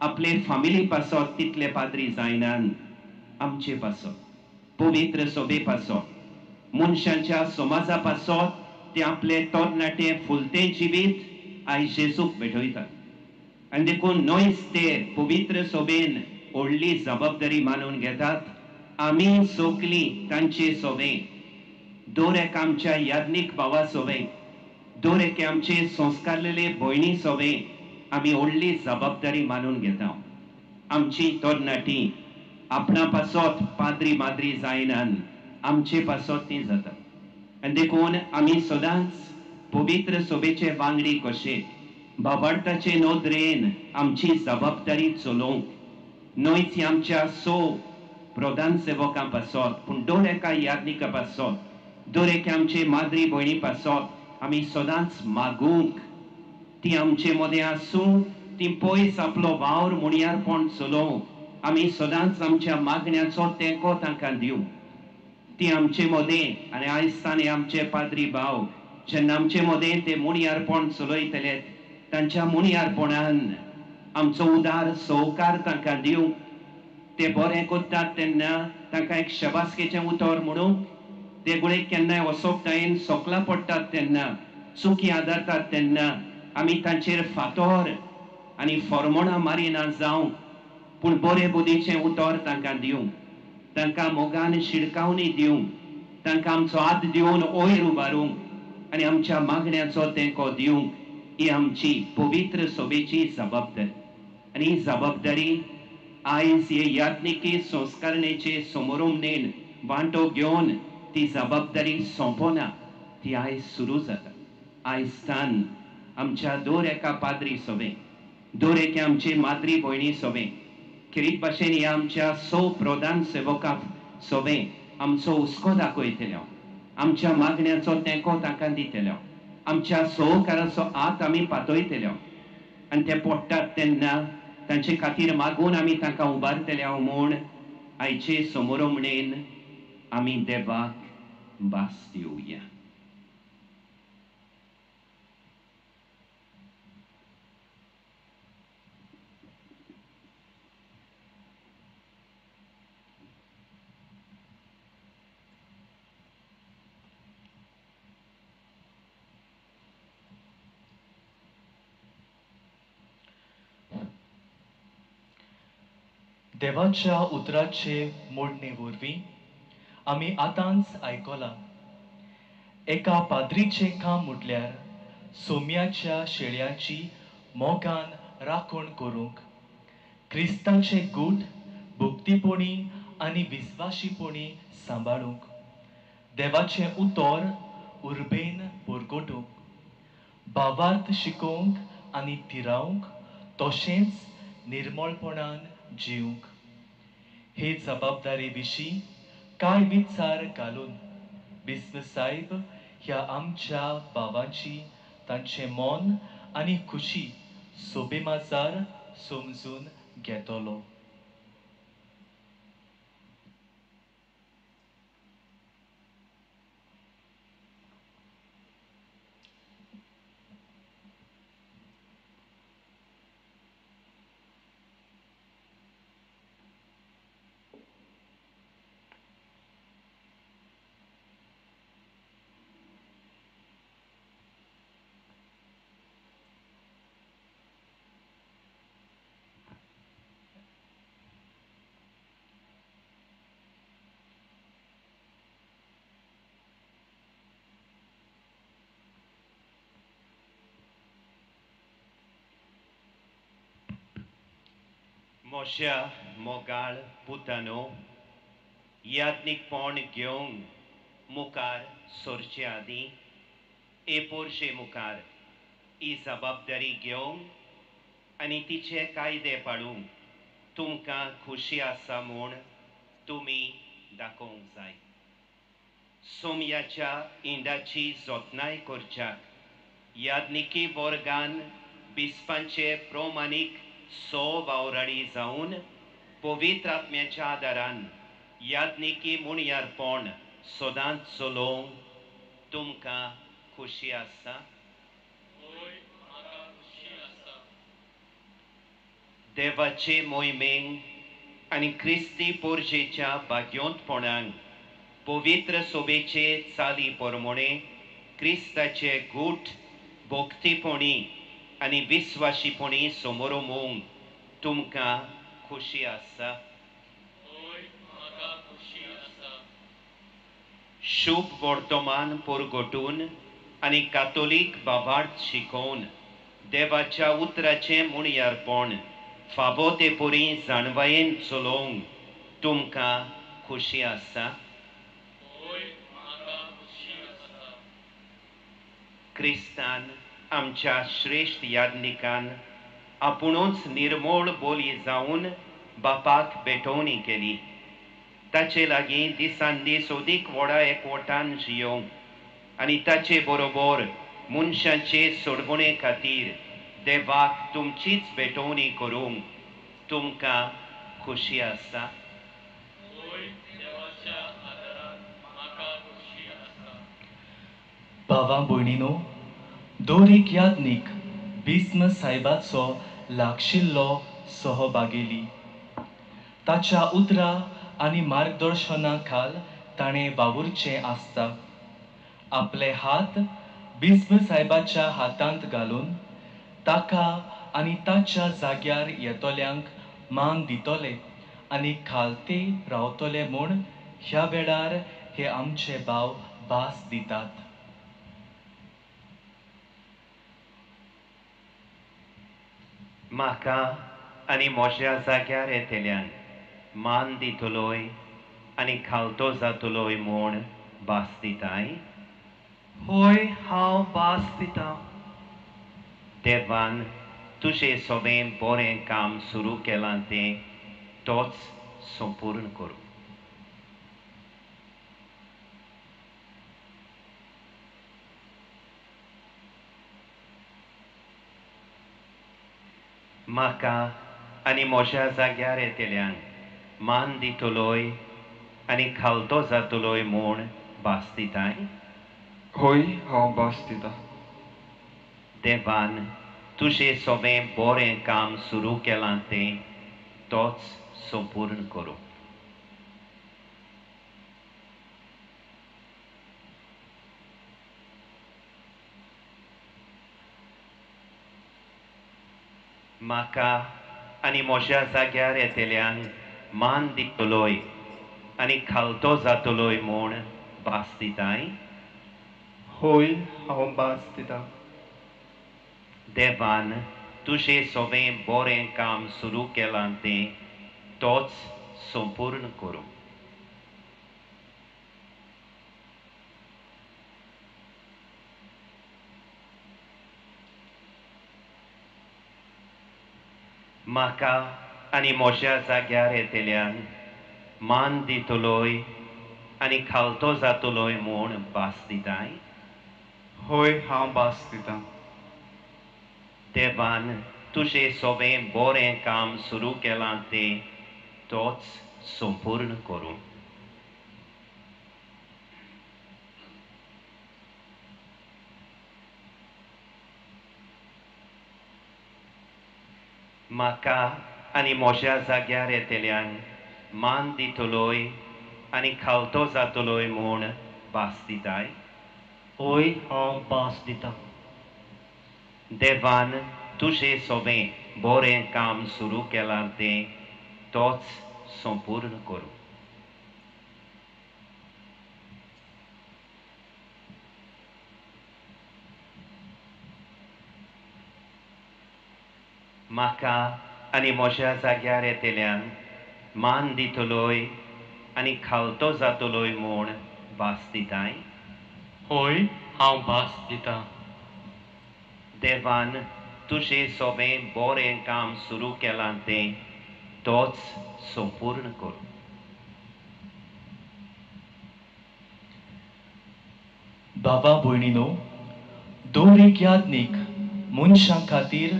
आपले फामिली पासत तितले पाद्री जायनान, आमचे पासत, पवित्र सभे पासत, मनशांच्या समाजा पासत ते आपले तरणाटे फुलते जिवीत आयज जेजूक भेटयतात. आनी देखून न्हयच ते पवित्र सभेन व्हडली जबाबदारी मानून घेतात. आमी सगलीं तांचे सभे, दर एका आमच्या याज्ञीक भावा सभे, दर एके आमचे संस्कारलेले भयणी सभे आमी व्हडली जबाबदारी मानून घेता. आमची तरणाटी आपणा पासत पाद्री माद्री जायनान, आमचे पासत ती जाता. आनी देखून आमी सदांच पवित्र सभेचे वांगडी कशे बाबार्थाचे नदरेन आमची जबाबदारी चलोवंक न्हय ती आमच्या सो प्रधान सेवकां पासत, पूण दर एका यादनिका पासत, दर एका आमचे माद्री भयणी पासत आमी सदांच मागूंक. ती आमचे मदें आसूं, ती पयस आपलो वावर मुणयारपण चलोवंक आमी सदांच आमच्या मागण्याचो तेंको तांकां दिवं. ती आमचे मदें आनी आयज ताणें आमचे पाद्री भाव जेन्ना आमचे मदें ते मुणयारपण चलयतले, तांच्या मुणयारपणान आमचो उदार सहकार तांकां दिवंक. ते बरें करतात तेन्ना तांकां एक शबासकेचें उतर म्हणूंक, ते गुळेक केन्नाय असोकतायेन सोकलां पडटात तेन्ना, चुकी आदारतात तेन्ना आमी तांचेर फातोर आनी फॉर्मोणां मारिना जावंक, पूण बरे बुदीचें उतर तांकां दिवंक, तांकां मोगान शिडकावणी दिवंक, तांकां आमचो हात दिवन वयर उबारूंक आनी आमच्या मागण्याचो तेंको दिवंक. ही आमची पवित्र सभेची जबाबदारी. आनी ही जबाबदारी आयज हे याज्ञिकी संस्कारणेचे समोरुमनेन वांटो घेवन ती जबाबदारी सोंपना, ती आयज सुरू जाता. आयज स्थान आमच्या दर एका पाद्री सभे, दर एके आमचे माद्री भयणी सभे, खेरीत भाशेन ह्या आमच्या सौ प्रधान सेवकां सभे आमचो हुस्को दाखयतले, आमच्या मागण्याचो तेंको तांकां दितले, आमच्या सहकाराचो हात आमी पातयतले आनी ते पडटात तेन्ना तांचे खातीर मागून आमी तांकां उबारतले म्हूण आयचे समोरमणेन आमी देवाक भास दिवया. देवाच्या उतराचे मोडणे वरवीं आमी आतांच आयकलां, एका पाद्रीचें काम म्हटल्यार सोम्याच्या शेळयांची मोगान राखण करूंक, क्रिस्ताचें गूट भक्तीपणी आनी विस्वाशीपणी सांबाळूंक, देवाचें उतर उर्बेन परगटूंक, भावार्थ शिकोवंक आनी थिरावंक, तशेंच निर्मळपणान जिवंक. हे जबाबदारी विशीं कांय विचार घालून बिस्म साहेब ह्या आमच्या भावांची तांचें मन आनी खुशी सोबेमाजार समजून घेतलो. मोश्या मोगाळ पुतानो, याज्ञिकपण घेवंक मुखार सरचे आदीं ए पोरशे मुखार ही जबाबदारी घेवंक आनी तिचे कायदे पाळूंक तुमकां खोशी आसा म्हूण तुमी दाखोवंक जाय. सोमयाच्या इंडाची जतनाय करच्याक याज्ञिकी वर्गान बिस्पांचे प्रमाणीक सो वावराडी जावन पवित्र आत्म्याच्या आदारान याज्ञिकी मुणयारपण सदांच चलोवंक तुमकां खोशी आसा. देवाचे मोहिमेक आनी क्रिस्ती पोरजेच्या भाग्योंतपणाक पवित्र सोबेचे चाली परमोणे क्रिस्ताचे गूट भक्तीपणी आनी विस्वाशीपणी समोरमोवंक तुमकां खोशी आसा. शुभ वर्तमान परगटून आनी कातोलीक बाबार्थ शिकोवन देवाच्या उतराचें मुणयारपण फावो ते परी जाणवायेन चलोवंक तुमकां खुशी आसा? होय, म्हाका खुशी आसा. क्रिस्तान आमच्या श्रेश्ठ याज्ञिकान आपुणूच निर्मोळ बोली जावन बापाक भेटवणी केली. ताचे लागीं दिसान दीस अदीक व्हडा एकवटान जियोवंक आनी ताचे बरोबर मनशांचे सोडवणे खातीर देवाक तुमचीच भेटवणी करूंक तुमकां खुशी आसा? होय, देवाच्या आदारान म्हाका खुशी आसा. भावा भयणीनो, दर एक याज्ञीक भीष्म सायबाचो लागशिल्लो सहभागेली. ताच्या उतरां आनी मार्गदर्शना खाल ताणें वावुरचें आसता. आपले हात भीष्म सायबाच्या हातांत घालून ताका आनी ताच्या जाग्यार येतल्यांक मान दितले आनी खालते रावतले म्हूण ह्या वेळार हे आमचे भाव भास दितात. म्हाका आनी म्हज्या जाग्यार येतल्यान मान दितलोय आनी खालतो जातलोय म्हूण भास दिताय? होय, हांव भास दितां. देवान तुजें सगळें बरें काम सुरू केलां तें तोच संपूर्ण करूं. म्हाका आनी म्हज्या जाग्यार येतल्यांक मान दितलोय आनी खालतो जातलोय म्हूण भास दिताय? होय, हांव भास दितां. देवान तुजें सगळें बरें काम सुरू केलां तें तोच संपूर्ण करूं. म्हाका आनी म्हज्या जाग्यार येतल्यांक मान दितलोय आनी खालतो जातलोय म्हूण भास दिताय? होय, हांव भास दितां. देवान तुजें सगळें बरें काम सुरू केलां तें तोच संपूर्ण करूं. म्हाका आनी म्हज्या जाग्यार येतल्यांक मान दितलोय आनी खालतो जातलोय म्हूण भास दिताय? होय, हांव भास दितां. देवान तुजें सगळें बरें काम सुरू केलां तें तोच संपूर्ण करूं. म्हाका आनी म्हज्या जाग्यार येतल्यांक मान दितलोय आनी खालतो जातलोय म्हूण भास दिताय? होय, हांव भास दितां. देवान तुजें सगळें बरें काम सुरू केलां तें तोच संपूर्ण करूं. म्हाका आनी म्हज्या जाग्यार येतल्यांक मान दितलोय आनी खालतो जातलोय म्हूण भास दिताय? होय, हांव भास दितां. देवान तुजें सगळें बरें काम सुरू केलां तें तोच संपूर्ण करूं. बाबा भयणीनो, दर एक याज्ञीक मनशां खातीर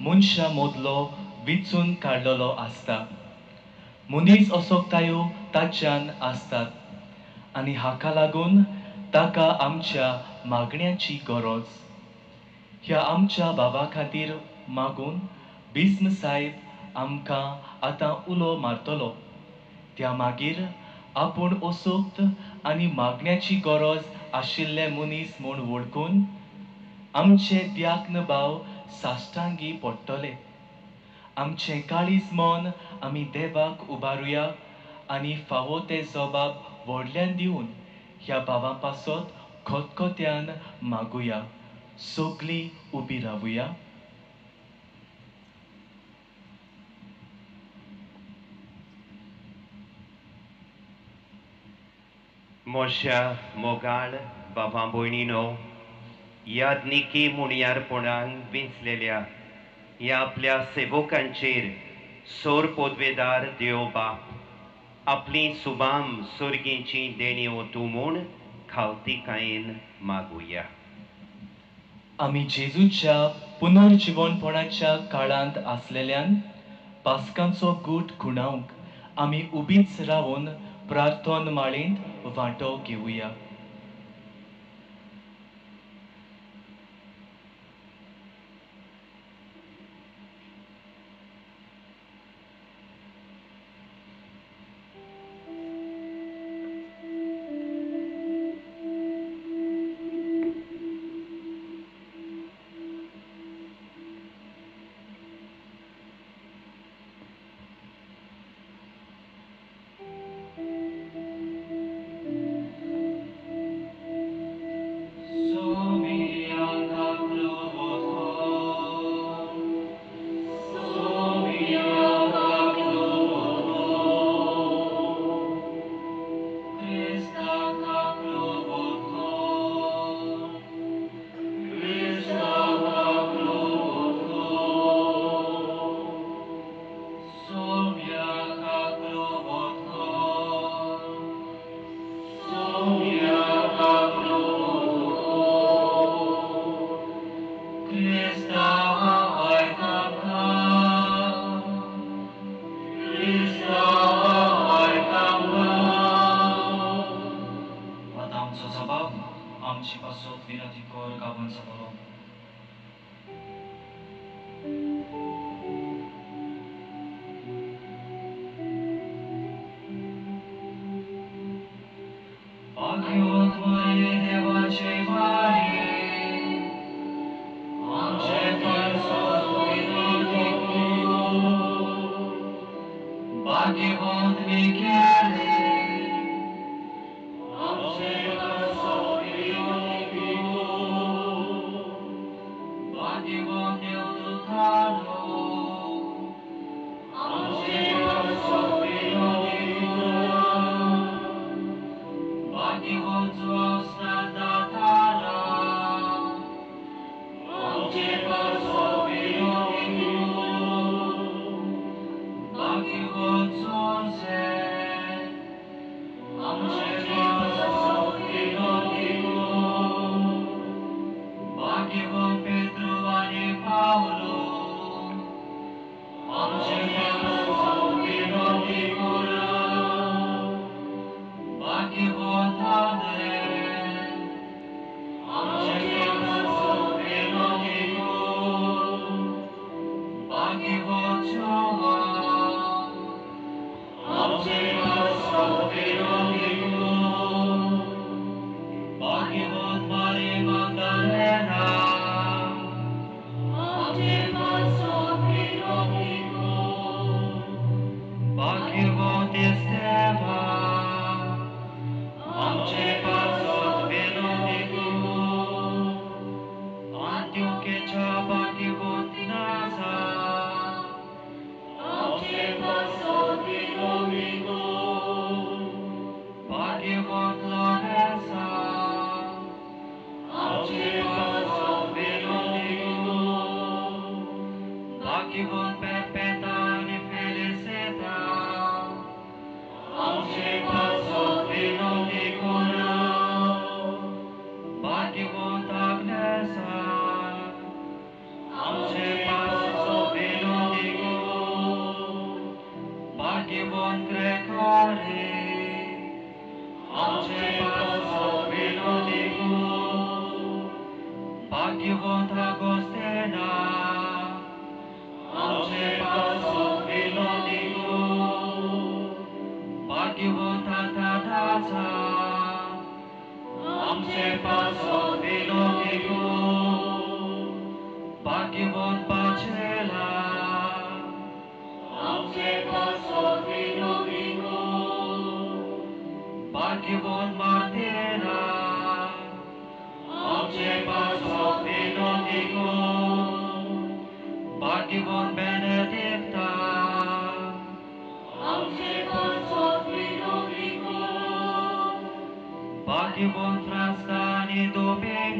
मनशां मदलो विचून काडलेलो आसता. मनीस असोकतायो ताच्यान आसतात आनी हाका लागून ताका आमच्या मागण्याची गरज. ह्या आमच्या बाबा खातीर मागून भीष्म सायब आमकां आतां उलो मारतलो. त्या मागीर आपूण असोक्त आनी मागण्याची गरज आशिल्ले मनीस म्हूण वळखून आमचे द्याग्न भाव साश्टांगी पडटले. आमचें काळीज मन आमी देवाक उबारुया आनी फावो ते जबाब व्हडल्यान दिवन ह्या भावां पासत खतखत्यान मागुया. सगळीं उबी रावुया. म्हज्या मोगाळ बाबा भयणीनो, यादनिकी मुणयारपणान विंचलेल्या ह्या आपल्या सेवकांचेर सोर पदवेदार देव बाप आपली सुबाम सोर्गींची देणी ओतूं म्हूण खावतिकायेन मागुया. आमी जेजूच्या पुनर्जिवनपणाच्या काळांत आसलेल्यान पास्कांचो गूट खुणावंक आमी उबीच रावन प्रार्थन माळेंत वांटो घेवया.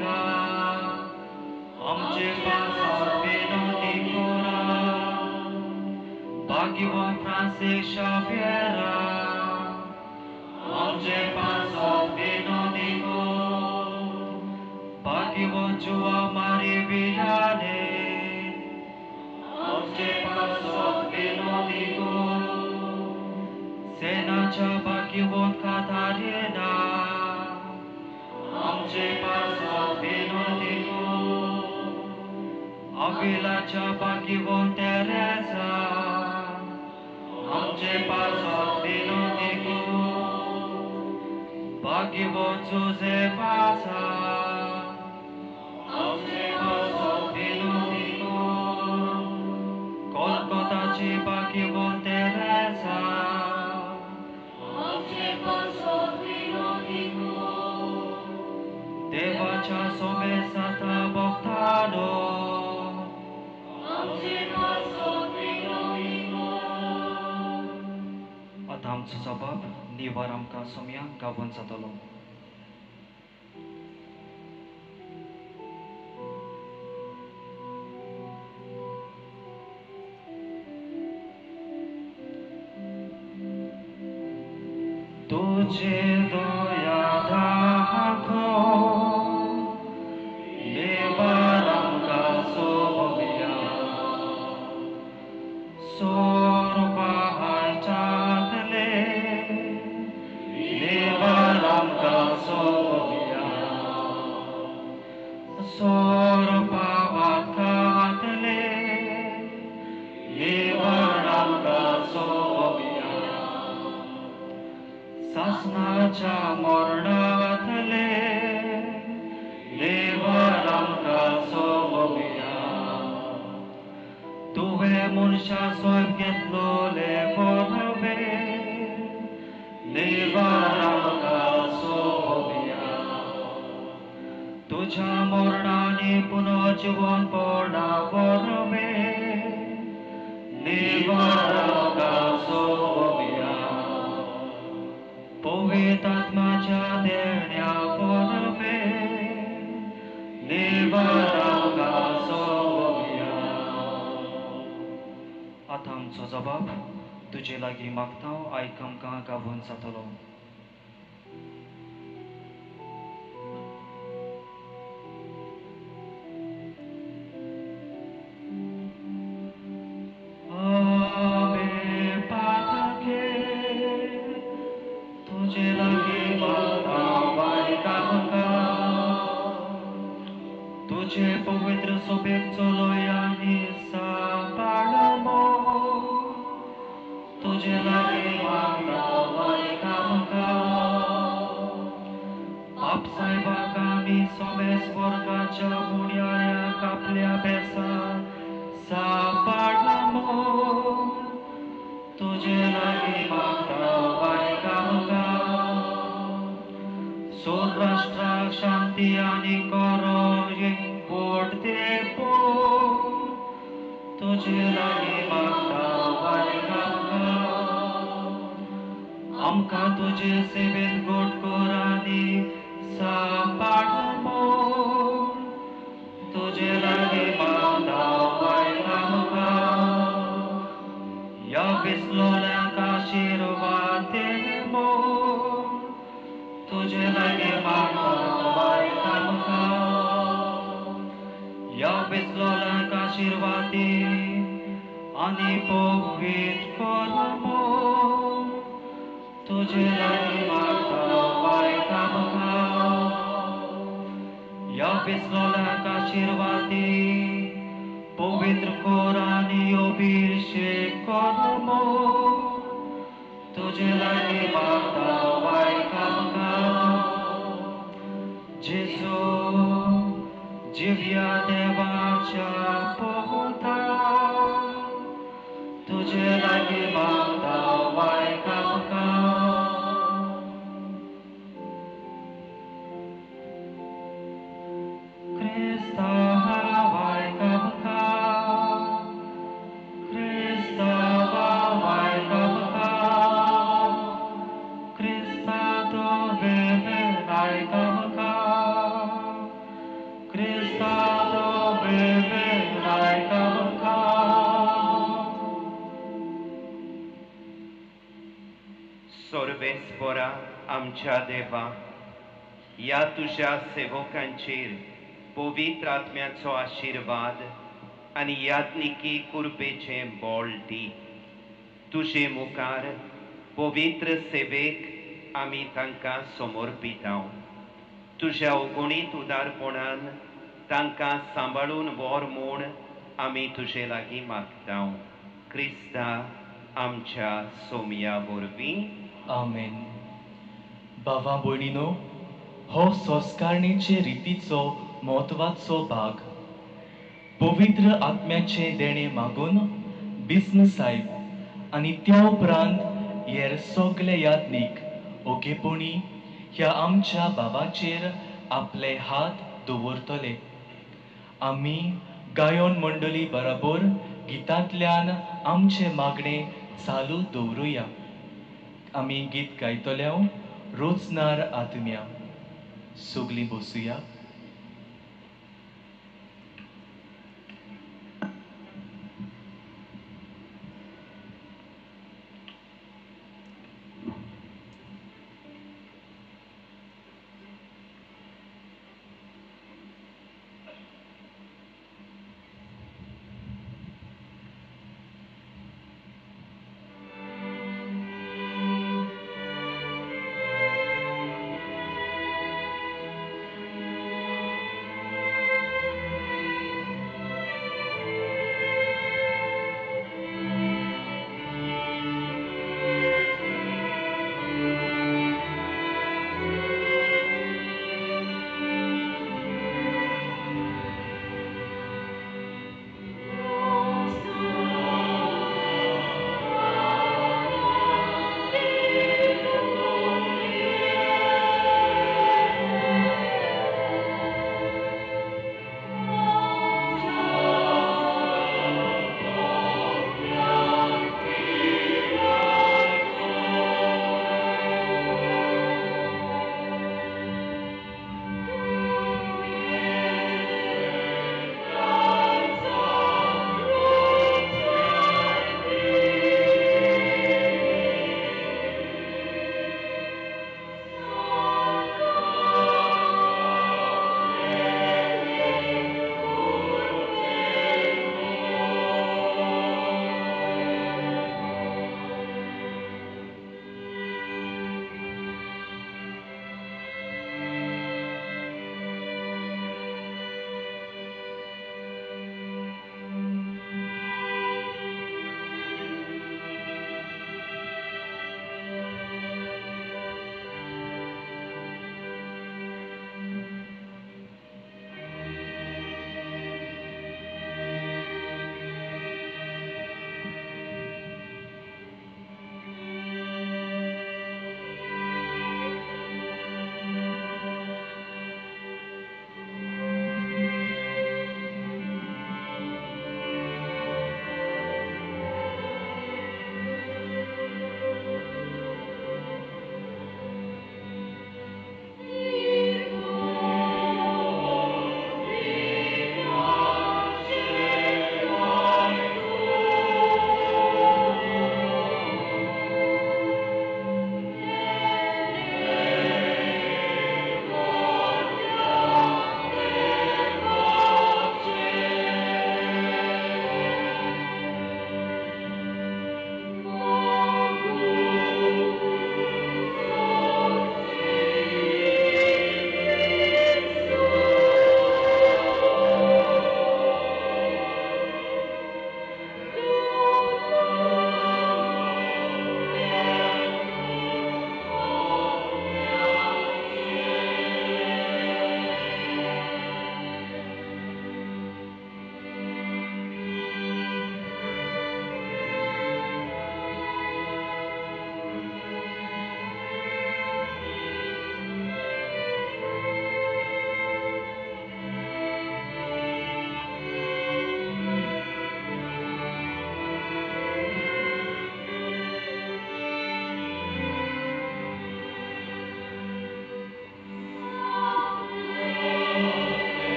डोमिंगा आमचे पासत विनोदी कोरा भाग्यवान फ्रांसीस शाव्येरा आमचे पासत विनोदी कोर भाग्यवान जुआ मारी वियाने आमचे पासत विनोदी कोर सेनाच्या भाग्यवान कातारिना आमचे पासत विनोदी कोर अविलाच्या भाग्यवान तेरेसा आमचे पासत विनोदी कोर भाग्यवान जुझेपासा आमचे पासत विनोदी कोर कोलकोताची भाग्यवान तेरेसा आमचे पासत विनोदी कोर देवाच्या सोमेसाता भक्तानो आमचे पासत विनोदी कोर. आतां आमचो जबाब निवार आमकां सोम्या गावोन जातलो. तुझे दया दाखो निवार आमकां सोम्या सोरपाहाच्यातले निवार आमकां सोम्या सोरपावातले निवार आमकां सोम्या सासनाच्या मरणातले निवार आमकां सोम्या तुवें मनशा सोब घेतलोले वरवे निवार आमकां सोम्या तुज्या मरणांनी पुनर्जिवनपणा वरवे निवार आमकां सोम्या पवित्र आत्माच्या देण्या वरवे निवार आमकां सोम्या. आतां आमचो जबाब तुजे लागीं मागता आयक आमकां गावोन जातलो. आवे पातके तुजे लागीं मागता आयक आमकां तुजे पवित्र सोबेक चलोय आनी सांबाळ तुजे लागीं मागता आयक आमकां. बाप सायबाक आमी सोमेस वर्गाच्या मुणयाऱ्याक आपल्या बेसा सांबाळ तुजे लागीं मागता आयक आमकां. स्वराष्ट्राक शांती आनी करो एकवट दे तुजे लागीं मागता आयक आमकां. आमकां तुजे सेवेंत गोड कर आनी सांबाळ तुजे लागीं मागता आयक आमकां. ह्या विसलोल्यांक आशिर्वाद दे तुजे लागीं मागता आयक आमकां. ह्या विसलोल्यांक आशिर्वाद दी आनी पवित्र कर तुजे लागीं मागता आयक आमकां. ह्या विसलोल्यांक आशिर्वाद दी पवित्र कर आनी अभिषेक कर तुजे लागीं मागता आयक आमकां. जेजू जिव्या देवाच्या पोता तुजे लागीं मागता आयक आमकां. क्रिस्ता आयक आमकां क्रिस्ता आयक आमकां क्रिस्ता तुवें आयक आमकां. क्रिस्ता तो बेळबेळ आयक आमकां. सोर्बेस्पोरा आमच्या देवा, ह्या तुज्या सेवकांचेर पवित्र आत्म्याचो आशिर्वाद आनी याज्ञिकी कुर्बेचें बळ दी. तुजे मुखार पवित्र सेवेक आमी तांकां समर्पिता. तुज्या अगणीत उदारपणान तांकां सांबाळून व्हर म्हूण आमी तुजे लागीं मागता. क्रिस्ता आमच्या सोमया वरवीं. आमेन. भावा भयणीनो, हो संस्कारणेचे रितीचो म्हत्वाचो भाग. पवित्र आत्म्याचें देणें मागून बिस्म साहेब आनी त्या उपरांत हेर सगळे याज्ञीक ओगेपणी ह्या आमच्या बाबाचेर आपले हात दवरतले. आमी गायन मंडळी बराबर गितांतल्यान आमचें मागणें चालू दवरुया. आमी गीत गायतले रोचनार आत्म्या. सगळीं बसुया.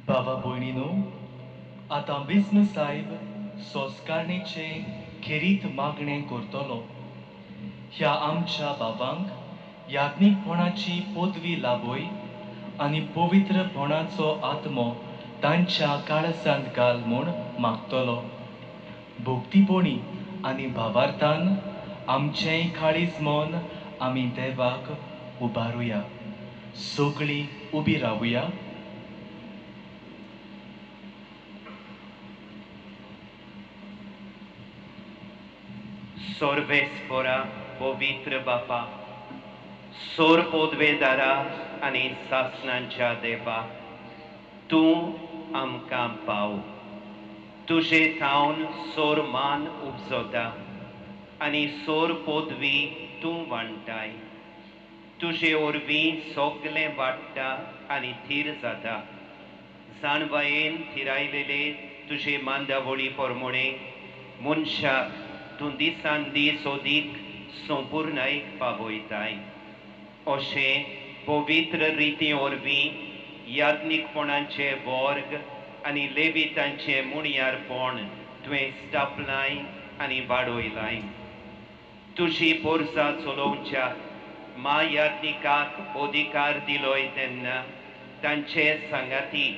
बाबा भयणीनो, आतां बिस्म साहेब संस्कारणेचे खेरीत मागणें करतलो. ह्या आमच्या बाबांक याज्ञीकपणाची पदवी लाभय आनी पवित्रपणाचो आत्मो तांच्या काळजांत घाल म्हूण मागतलो. भक्तीपणी आनी भावार्थान आमचेंय काळीज मन आमी देवाक उबारुया. सगळीं उबी रावया. सोर्वेस्पोरा पवित्र बापा, सोर पोदवेदारा आनी सासणांच्या देवा, तूं आमकां पाव. तुजे थावन सोर मान उपजता आनी सोर पदवी तूं वांटाय. तुजे वरवीं सगलें वाडटा आनी थीर जाता. जाणवायेन थिरायलेले तुजे मांदावळी प्रमाणे मनशाक तूं दिसान दीस अदीक संपुर्णायेक पावयताय. अशें पवित्र रिती वरवीं याज्ञीकपणाचे वर्ग आनी लेवितांचें मुणयारपण तुवें स्थापलाय आनी वाडयलाय. तुजी पोरसा चलोवच्या म्हायाज्ञिकाक अधिकार दिलोय तेन्ना तांचे सांगाती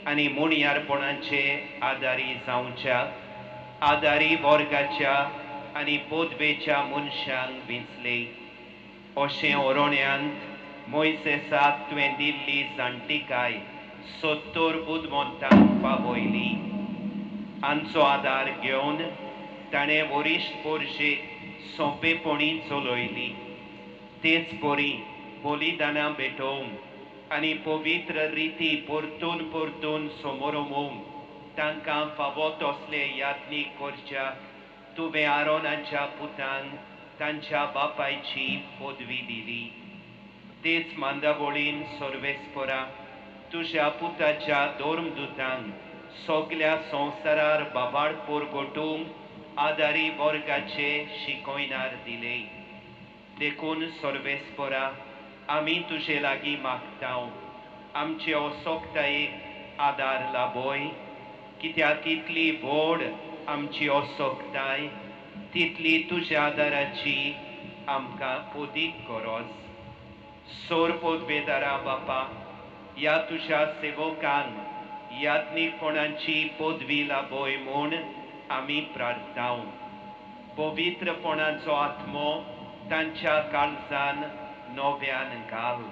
आनी मुणयारपणाचे आदारी जावच्या आदारी वर्गाच्या आनी पदवेच्या मनशांक विंचले. अशें ओरोण्यांत मोयसेसाक तुवें दिल्ली जाणटिकाय 70 बुदवंतांक पावयली. आमचो आदार घेवन ताणें वरिश्ठ पोरशेक सोंपेपणी चलयली. तेच परी बलिदानां भेटोवंक आनी पवित्र रिती परतून परतून समोरमोवंक तांकां फावो तसले याज्ञीक करच्या तुवें आरोनाच्या पुतांक तांच्या बापायची पदवी दिली. तेच मांदावळीन सर्वेस्परा तुज्या पुताच्या धर्मदुतांक सगल्या संवसारार बाबाड पोरगोटूंक आदारी वर्गाचे शिकयणार दिले. देखून सर्वेस्परा आमी तुजे लागीं मागता, आमचे असोक्तायेक आदार लाभय. कित्याक इतली व्हड आमची असोक्ताय तितली तुज्या आदाराची आमकां अदीक गरज. सोर पदवेदारा बापा, ह्या तुज्या सेवकांक याज्ञीकपणाची पदवी लाभय म्हूण आमी प्रार्थना. पवित्रपणाचो आत्मो तांच्या काळजान नव्यान घाल.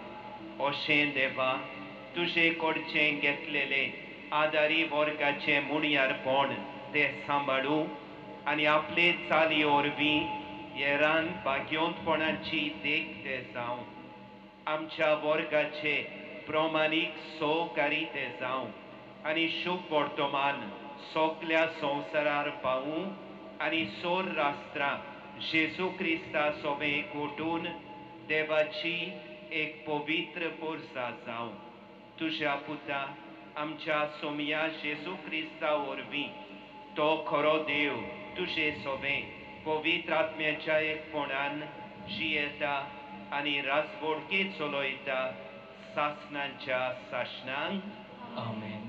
अशें देवा तुजे कडचें घेतलेलें आदारी वर्गाचें मुणयारपण ते सांबाळूं आनी आपले चाली वरवीं हेरांक भाग्यवंतपणाची देख ते जावं. आमच्या वर्गाचे प्रमाणीक सहकारी ते जावं आनी शुभ वर्तमान सगल्या संवसारार पावूं आनी सोर राष्ट्रां जेजू क्रिस्ता सोबे कोटून देवाची एक पवित्र पोरसा जावं. तुज्या पुता आमच्या सोमया जेजू क्रिस्ता वरवीं तो खरो देव तुजे सोबे पवित्र आत्म्याच्या एकपणान जियेता आनी राजवडके चलयता सासणांच्या सासणांक. आमेन.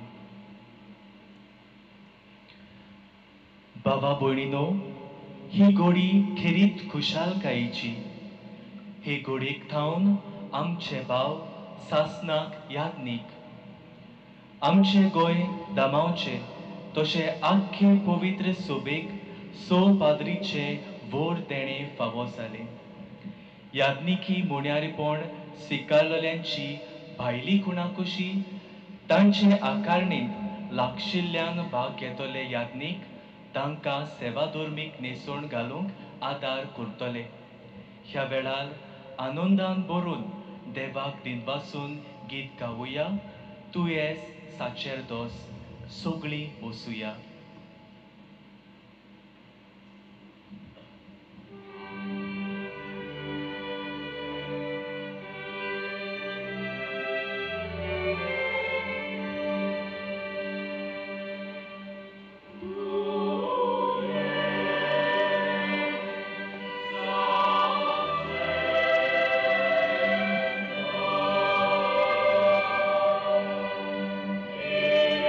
बाबा भयणीनो, ही गोडी खेरीत खुशालकायेची. हे गोडयेक थावन आमचे भाव सासणाक याज्ञीक. आमचे गोंय दामावचे तशें आख्खे पवित्र सोबेक 6 पाद्रीचे व्हड देणें फावो जालें. याज्ञिकी मुण्यारीपण स्विकारलेल्यांची भायली खुणा कशी तांचे आकारणींत लागशिल्ल्यान भाग घेतले याज्ञीक तांकां सेवाधर्मीक न्हेसवण घालूंक आदार करतले. ह्या वेळार आनंदान भरून देवाक दिनवासून गीत गावया. तूं येस साचेर दोस. सगळीं बसुया. Amen.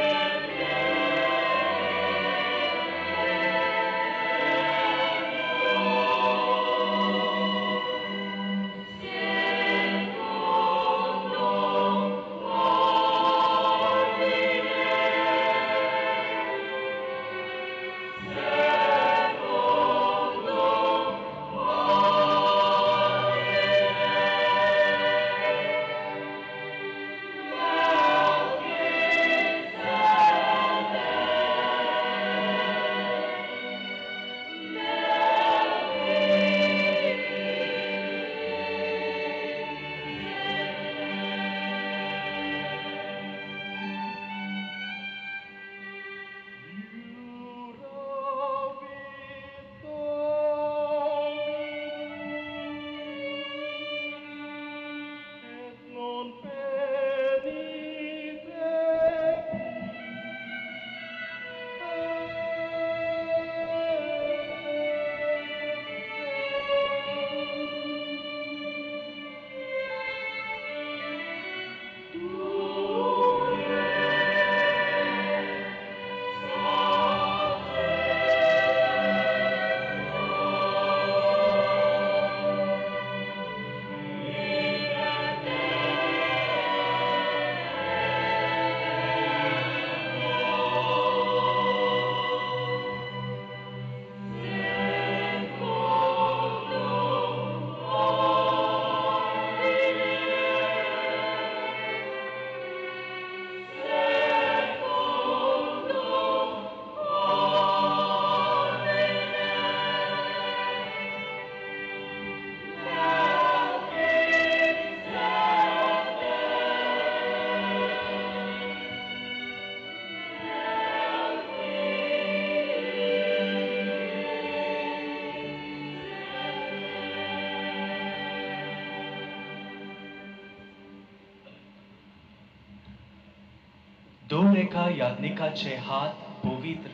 दर एका याज्ञिकाचे हात पवित्र.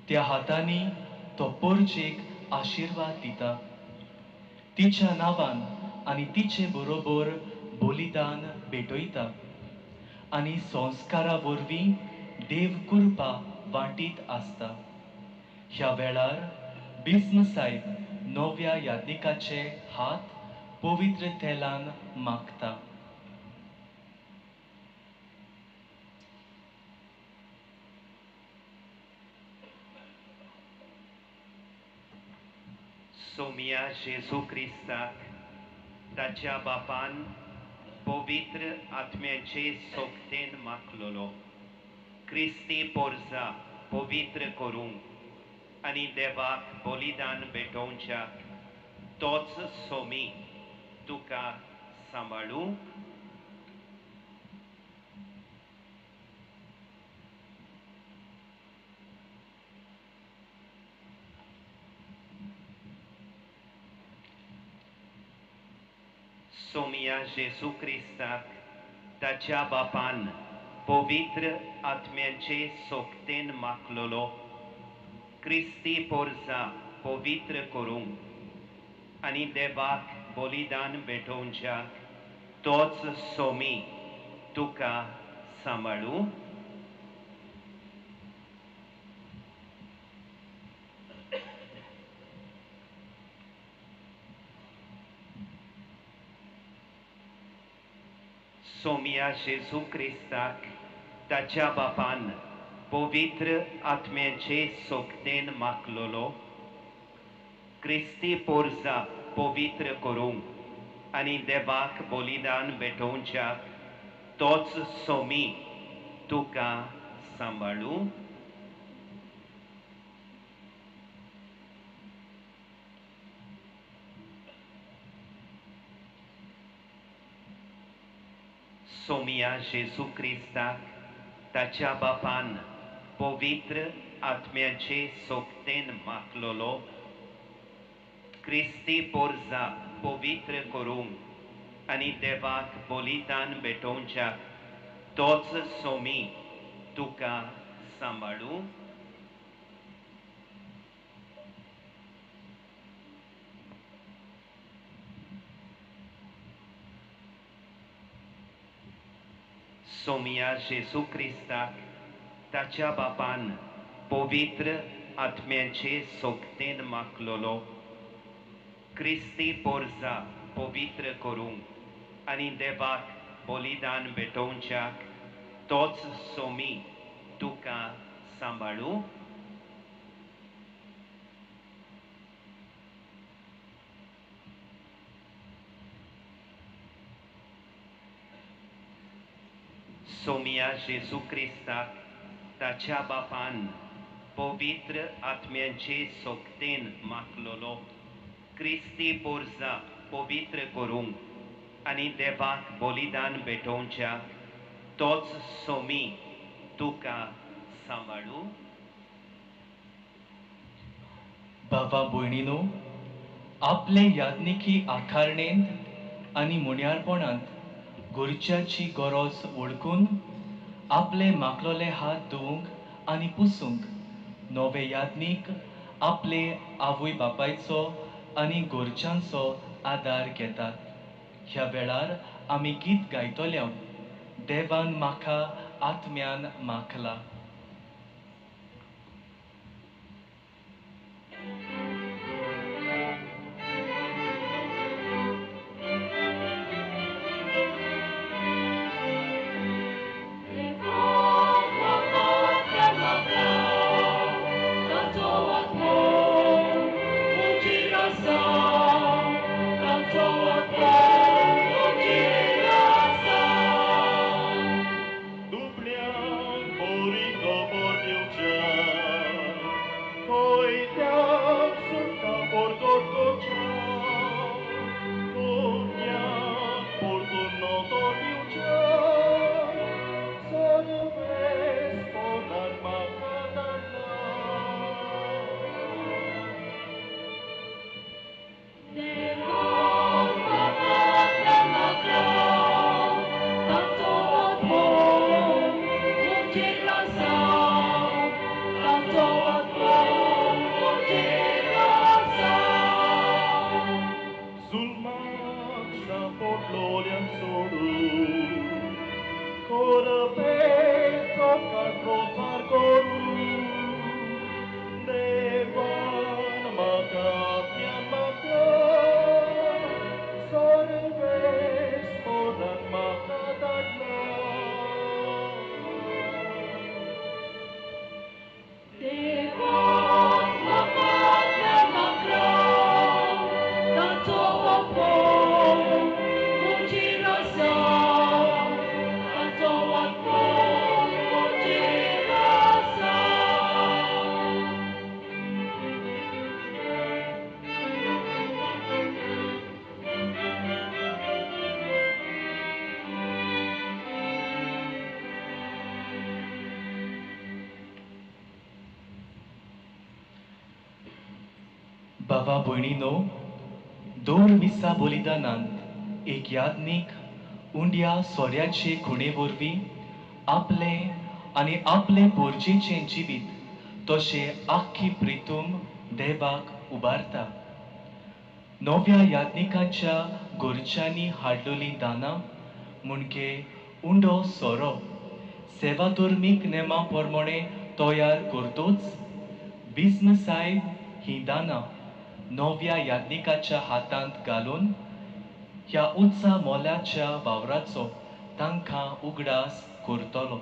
त्या हातांनी तो परजेक आशिर्वाद दिता. तिच्या नांवान आनी तिचे बरोबर बलिदान भेटयता आनी संस्कारा वरवीं देव कृपा वांटीत आसता. ह्या वेळार बिस्म साहेब नव्या याज्ञिकाचे हात पवित्र तेलान मागता. सोमिया जेजू क्रिस्ताक ताच्या बापान पवित्र आत्म्याचे सोगतेन माखलोलो क्रिस्ती पोरजा पवित्र करूंक आनी देवाक बलिदान भेटोवच्याक तोच सोमी तुका सांबाळूंक. सोमिया जेजू क्रिस्ताक ताच्या बापान पवित्र आत्म्याचे सोगतेन माखलोलो क्रिस्ती पोरजा पवित्र करूंक आनी देवाक बलिदान भेटोवच्याक तोच सोमी तुका सांबाळूंक. सोमिया जेजू क्रिस्ताक ताच्या बापान पवित्र आत्म्याचे सोगतेन माखलोलो क्रिस्ती पोरजा पवित्र करूंक आनी देवाक बलिदान भेटोवच्याक तोच सोमी तुका सांबाळूंक. सोमिया जेजू क्रिस्ताक ताच्या बापान पवित्र आत्म्याचे सोगतेन माखलोलो क्रिस्ती पोरजा पवित्र करूंक आनी देवाक बलिदान भेटोवच्याक तोच सोमी तुका सांबाळूंक. सोमिया जेजू क्रिस्ताक ताच्या बापान पवित्र आत्म्याचे सोगतेन माखलोलो क्रिस्ती पोरजा पवित्र करूंक आनी देवाक बलिदान भेटोवच्याक तोच सोमी तुका सांबाळूंक. सोमिया जेजू क्रिस्ताक ताच्या बापान पवित्र आत्म्याचे सोगतेन माखलोलो क्रिस्ती पोरजा पवित्र करूंक आनी देवाक बलिदान भेटोवच्याक तोच सोमी तुका सांबाळूंक. भावा भयणीनो, आपले याज्ञिकी आकारणेंत आनी मुण्यारपणांत घरच्याची गरज वळखून आपले माखलोले हात धुवंक आनी पुसूंक नवे याज्ञीक आपले आवय बापायचो आनी घरच्यांचो आदार घेतात. ह्या वेळार आमी गीत गायतले, देवान म्हाका आत्म्यान माखला. Dubliam, प्रचार करूं. देवान म्हाका ज्ञान मागलां, सर्वेस्परान म्हाका धाडलां. देवान म्हाका ज्ञान मागलां, ताचो आत्मो म्हजेर आसा, ताचो आत्मो म्हजेर आसा. बाबा भयणीनो, दोन मिसा बलिदानांत एक याज्ञीक उंड्या सोऱ्याचे खुणे वरवीं आपलें आनी आपले पोरजेचें जिवीत तशें आख्खी प्रितूम देवाक उबारता. नव्या याज्ञिकाच्या घरच्यांनी हाडलेलीं दानां म्हणजे उंडो सोरो सेवाधर्मीक नेमा प्रमाणे तयार करतोच बिस्म साहेब हीं दानां नव्या याज्ञिकाच्या हातांत घालून ह्या उत्साह मोल्याच्या वावराचो तांकां उगडास करतलो.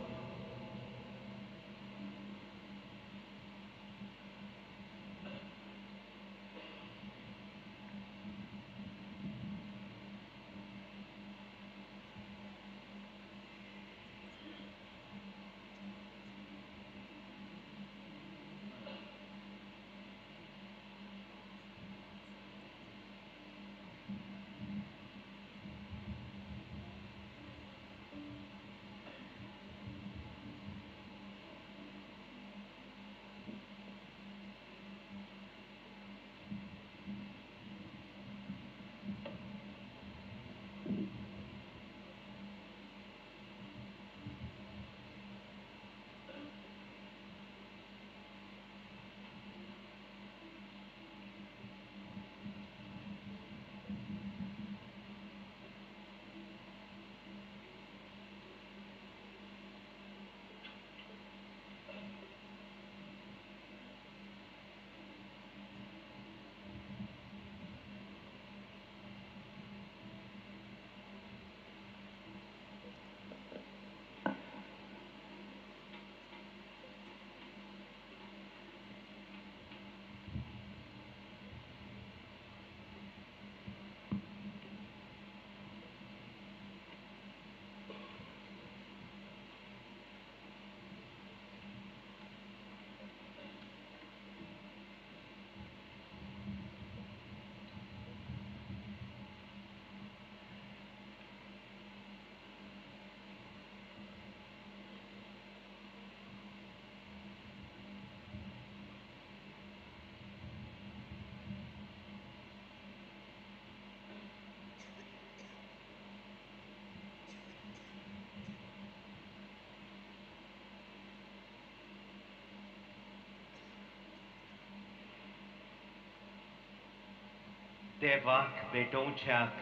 देवाक भेटोवच्याक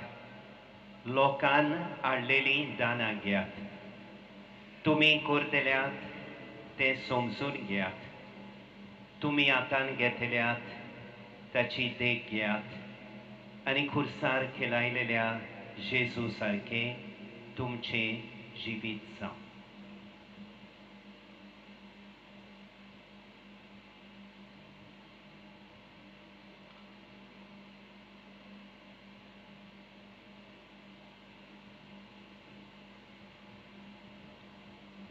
लोकान हाडलेलीं दानां घेयात. तुमी करतल्यात तें समजून घेयात. तुमी हातान घेतल्यात ताची देख घेयात आनी खुर्सार खेळायलेल्या जेजू सारकें तुमचें जिवीत जावं.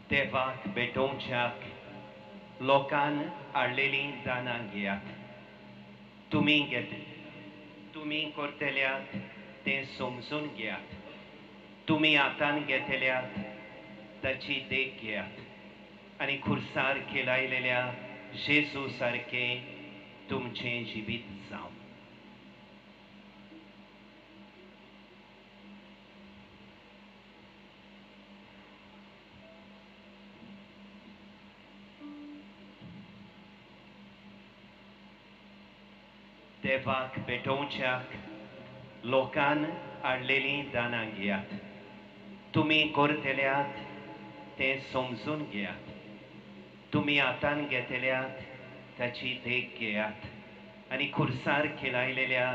देवाक भेटोवच्याक लोकान हाडलेलीं दानां घेयात. तुमी तुमी करतल्यात तें समजून घेयात. तुमी हातान घेतल्यात ताची देख घेयात आनी खुर्सार खेळायलेल्या जेजू सारकें तुमचें जिवीत जावं. देवाक भेटोवच्याक लोकान हाडलेलीं दानां घेयात. तुमी करतल्यात तें समजून घेयात. तुमी हातान घेतल्यात ताची देख घेयात आनी खुर्सार खेळायलेल्या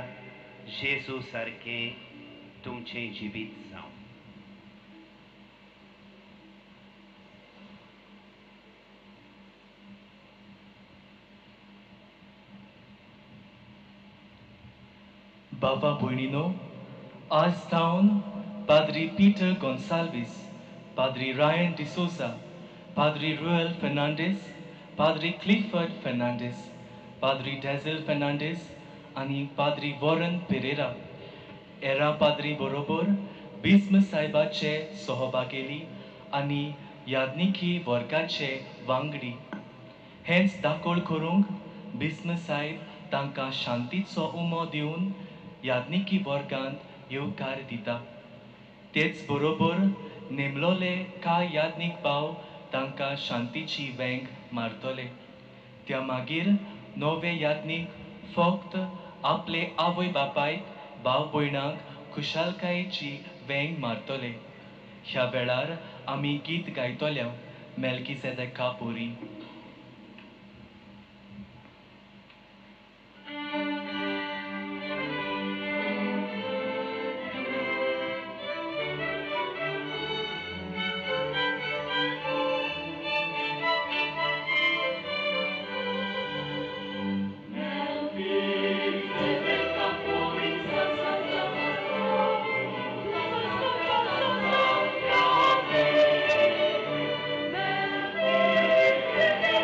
जेजू सारकें तुमचें जिवीत जावं. बाबा भयणीनो, आज सावन पाद्री पीटर गोन्साल्वीस, पाद्री रायन डिसोजा, पाद्री रुएल फेर्नांडीस, पाद्री क्लिफर्ड फेर्नांडीस, पाद्री डेझल फेर्नांडीस आनी पाद्री वॉरन पेरेरा एरा पाद्री बरोबर बिस्म साहेबाचे सहभागेली आनी याज्ञिकी वर्गाचे वांगडी. हेंच दाखोल करूंक बिस्म साहेब तांकां शांतीचो उमो दिवन याज्ञिकी वर्गांत येवकार दिता. तेच बरोबर नेमलोले कांय याज्ञीक भाव तांकां शांतीची वेंग मारतले. त्या मागीर नवे याज्ञीक फक्त आपले आवय बापायक भाव भयणांक खुशालकायेची वेंग मारतले. ह्या वेळार आमी गीत गायतले मेल्कीसेदेका पोरी. Melchizedek.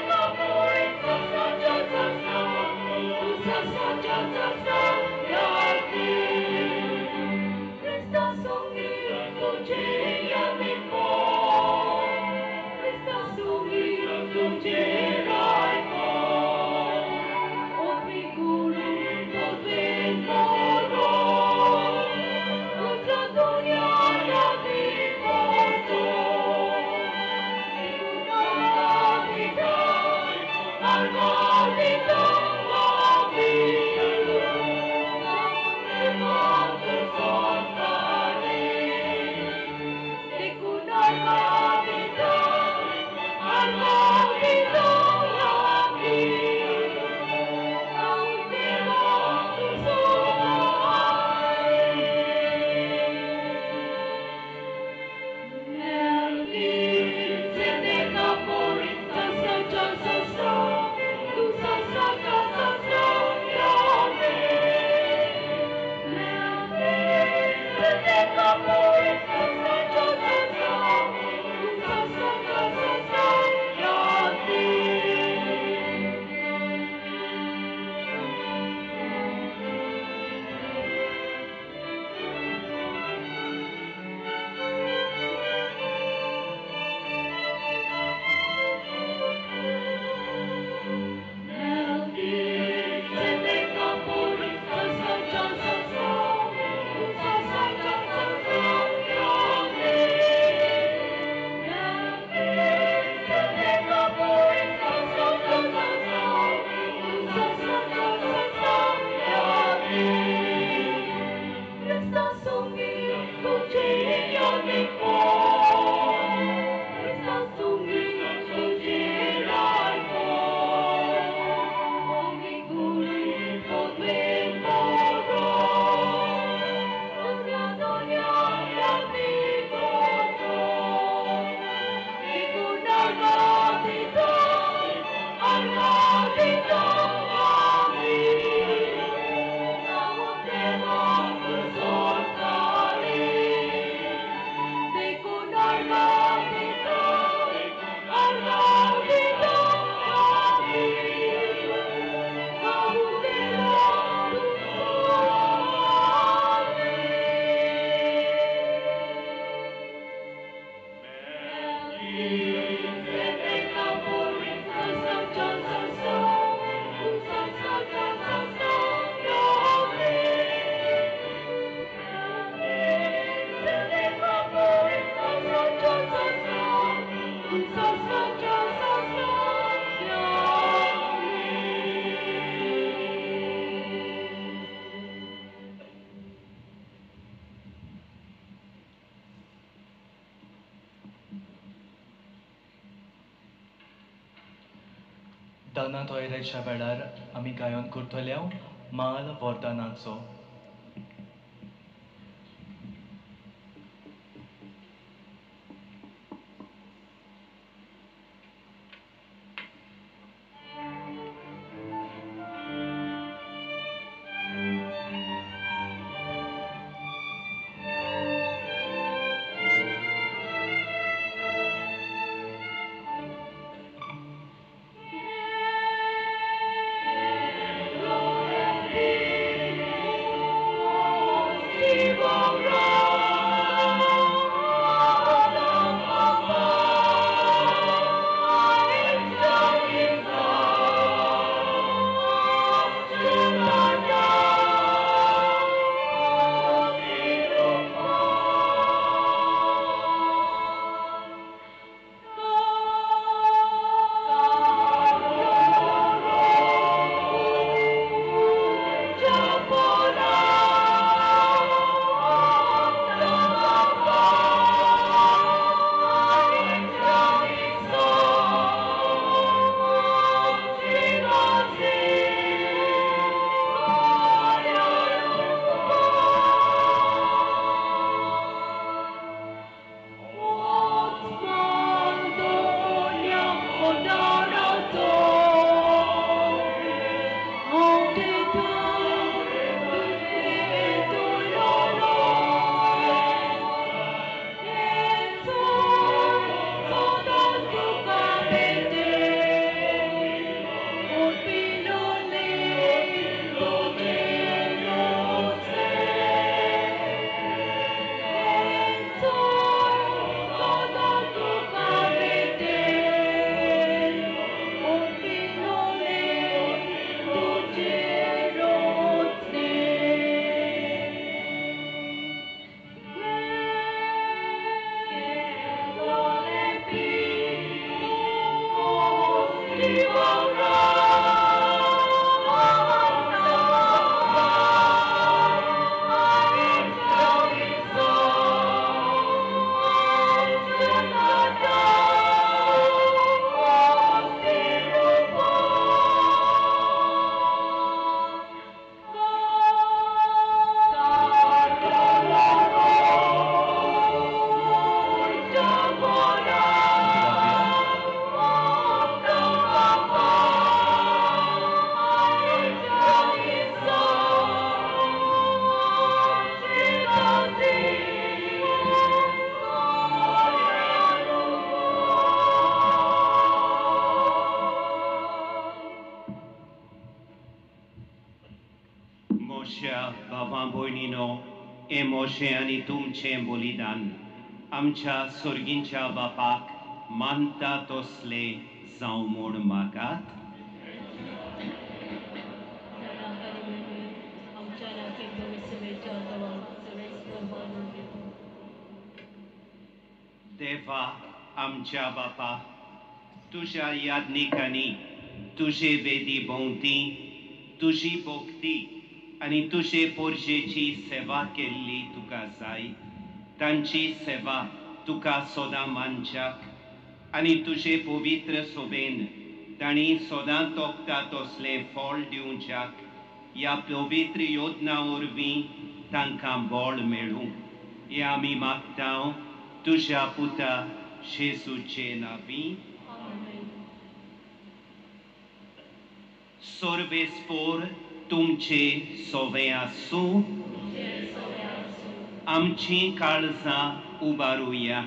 दाना तोयऱ्याच्या वेळार आमी गायन करतले माल वरदानाचो. मोशे आनी तुमचें बलिदान आमच्या सोर्गींच्या बापाक मानता तसले जावं म्हूण मागात. देवा आमच्या बापा, तुज्या यादनिकांनी तुजे वेदी भोंवती तुजी भक्ती आनी तुजे पोरजेची सेवा केल्ली तुका जाय. तांची सेवा तुका सदां मानच्याक आनी तुजे पवित्र सोबेन तांणी सदां तोखता तसलें फळ दिवच्याक ह्या पवित्र योजना वरवीं तांकां बळ मेळूं हें आमी मागता तुज्या पुता जेजूचे नांवी. सर्वेस्पोर तुमचे सोवे आसूं. आमची काळजां उबारुया.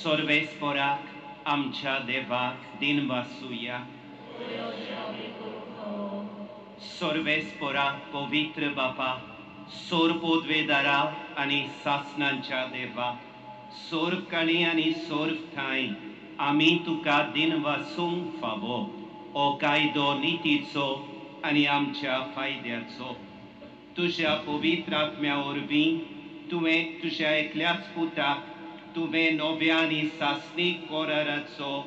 सर्वेस्पोराक आमच्या देवाक दिनवासुया. सर्वेस्पोरा पवित्र बापा, सोर पोदवेदारा आनी सासनांच्या देवा, सोर्व काणी आनी सोर्व ठांय आमी तुका दिनवासूंक फावो ओ कायदो नितीचो आनी आमच्या फायद्याचो. तुज्या पवित्र आत्म्या वरवीं तुवें तुज्या एकल्याच पुताक तुवें नव्या आनी सासणीक कराराचो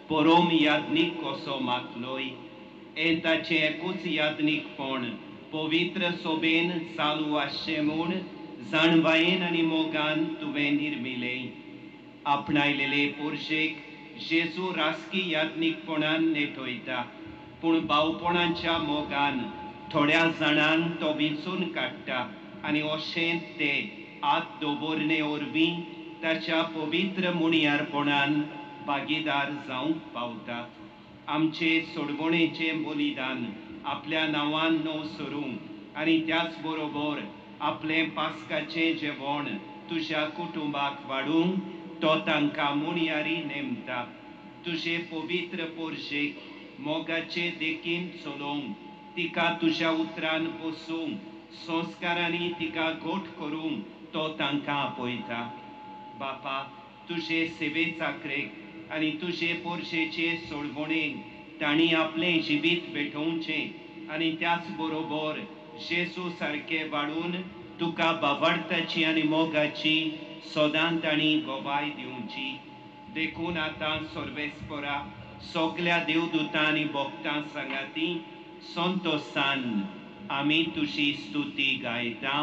परोम याज्ञीक कसो मागलोय. हें ताचें एकूच याज्ञीकपण पवित्र सोबेन चालू आसचें म्हूण जाणवायेन आनी मोगान तुवें निर्मिलें. आपणायलेले पोरशेक जेजू राजकी याज्ञीकपणान नेटयता, पूण भावपणाच्या मोगान थोड्या जाणांक तो विंचून काडटा आनी अशें ते आत दवरणे वरवीं ताच्या पवित्र मुणयारपणान भागीदार जावंक पावतात. आमचे सोडवणेचें बलिदान आपल्या नांवान न्हू सरूंक आनी त्याच बरोबर आपलें पास्काचें जेवण तुज्या कुटुंबाक वाडूंक तो तांकां मुणयारी नेमता. तुजे पवित्र पोरशेक मोगाचे देखीन चलोवंक, तिका तुज्या उतरान पोसूंक, संस्कारांनी तिका घट करूंक तो तांकां आपयता. बापा, तुजे सेवे चाकरेक आनी तुजे पोरशेचे सोडवणेक तांणी आपलें जिवीत भेटोवचें आनी त्याच बरोबर जेजू सारके वाडून तुका बावडताची आनी मोगाची सदां तांणी गवाय दिवची. देखून आतां सर्वेस्परा सगल्या देवदूतां आनी भक्तां सांगाती संतोसान आमी तुजी स्तुती गायता.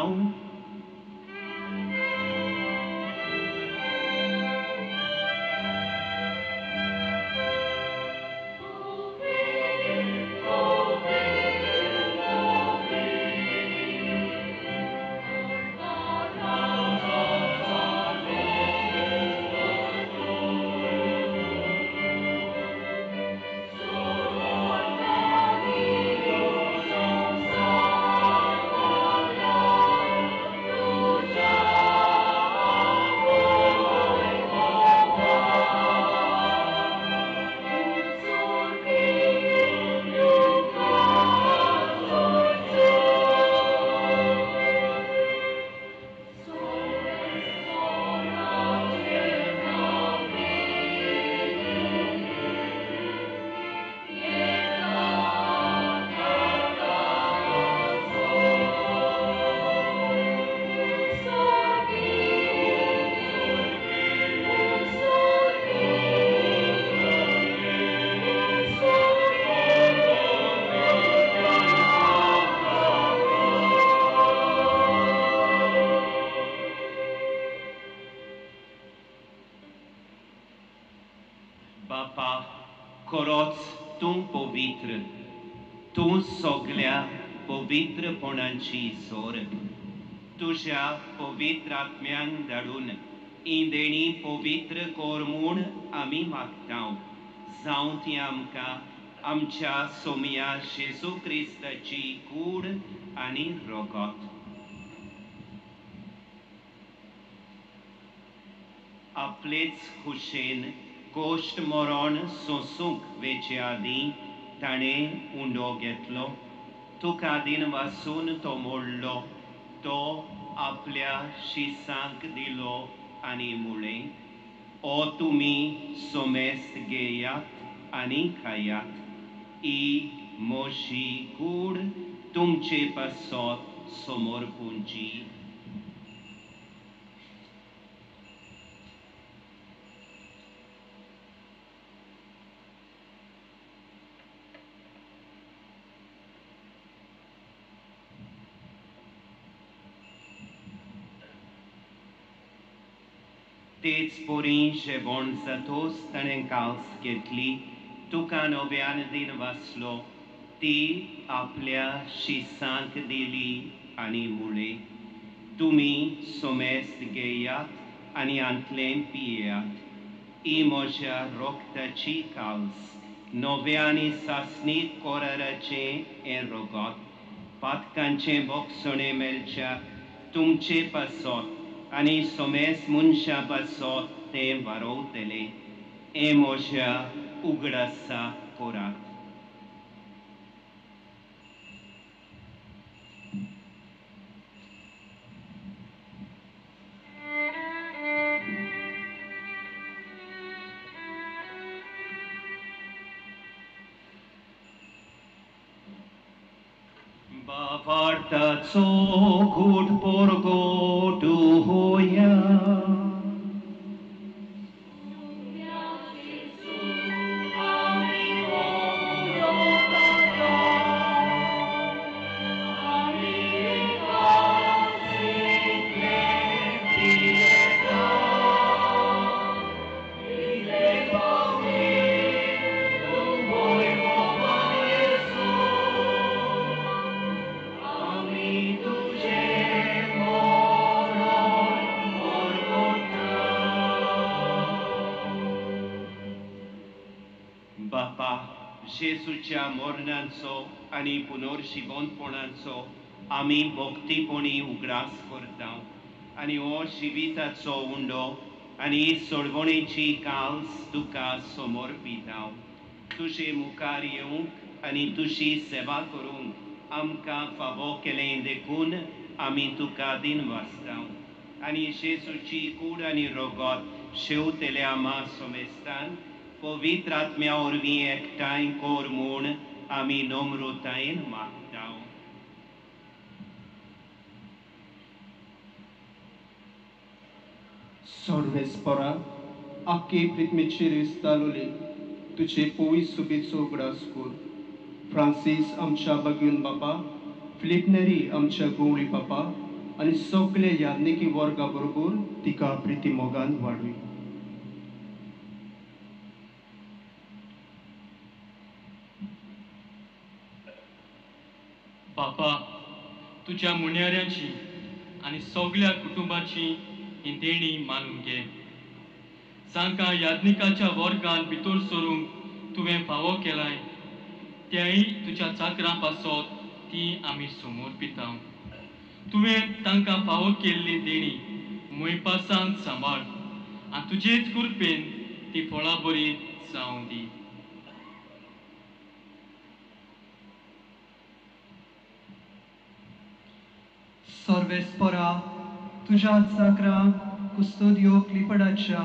बापा, खरोच तूं पवित्र, तूं सगल्या पवित्रपणाची सोर. तुज्या पवित्र आत्म्यांक धाडून ही देणी पवित्र कर म्हूण आमी मागता. जावं ती आमकां आमच्या सोमया जेजू क्रिस्ताची कूड आनी रगत. आपलेच खुशेन कोश्ट मरण सोंसूंक वेचे आदीं ताणें उंडो घेतलो. तुका दिन वासून तो मोडलो, तो आपल्या शिसांक दिलो आनी म्हळें, ओ तुमी सोमेस्त घेयात आनी खायात, ही म्हजी कूड तुमचे पासत समर्पूंची. तेच परी जेवण जातोच ताणें कावस घेतली, तुका नव्यान दिन वाचलो, ती आपल्या शिसांक दिली आनी म्हळें, तुमी सोमेस्त घेयात आनी हांतलें पियेयात, ही म्हज्या रोगताची कावस, नव्या आनी सासणीक कोराराचें हें रगत, पातकांचें बोगसणें मेळच्या तुमचे पासत आनी सोमेस मनशां पासत तें वारोवतलें. हें म्हज्या उगडासा करात. बावार्थाचो घूट पोरगोट होया. Oh, बापा, जेजूच्या मरणाचो आनी पुनर्जिवंतपणाचो आमी भक्तीपणी उगडास करता आनी हो जिविताचो उंडो आनी सोडवणेची काल्स तुका समर्पिता. तुजे मुखार येवंक आनी तुजी सेवा करूंक आमकां फावो केलें देखून आमी तुका दिनवासता. आनी जेजूची कूड आनी रगत शेवतेल्या मा समेस्तान पवित्र आत्म्या वरवीं एकठांय कर म्हूण आमी नम्रतायेन मागता. सर्वेस्परा, आख्खे प्रिथ्मीचेर विस्तारलोले तुजे पवित्र सुबेचो उगडास कर. फ्रांसीस आमच्या बागीन बापा, फिलीप नेरी आमच्या गवळी बापा आनी सगळे याज्ञिकी वर्गा बरोबर तिका प्रिती मोगान वाडय. बापा, तुज्या मुन्याऱ्यांची आनी सगळ्या कुटुंबाची ही देणी मानून घे. जांकां याज्ञिकाच्या वर्गान भितर सरूंक तुवें फावो केलाय त्याय तुज्या चाकरां पासत ती आमी समर्पिता. तुवें तांकां फावो केल्ली देणी मोयपासान सांबाळ आनी तुजेच कृपेन ती फळां बरी जावं दी. सर्वेस्परा, तुज्या चाकरांक कुस्तोदियो क्लिफर्डाच्या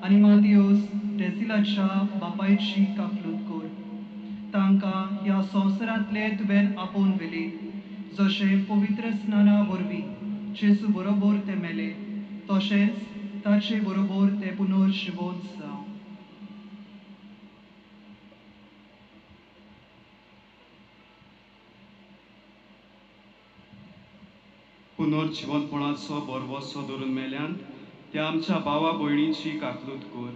आनी मातियोस डेसिलाच्या बापायची काकलूत कर. तांकां ह्या संवसारांतले तुवें आपोवन व्हेले, जशें पवित्र स्नाना वरवीं जेजू बरोबर ते मेले तशेंच ताचे बरोबर ते पुनर्जिवंत जावं. पुनर्जिवंतपणाचो बरवसो धरून मेल्यान त्या आमच्या भावा भयणींची काकलूत कर.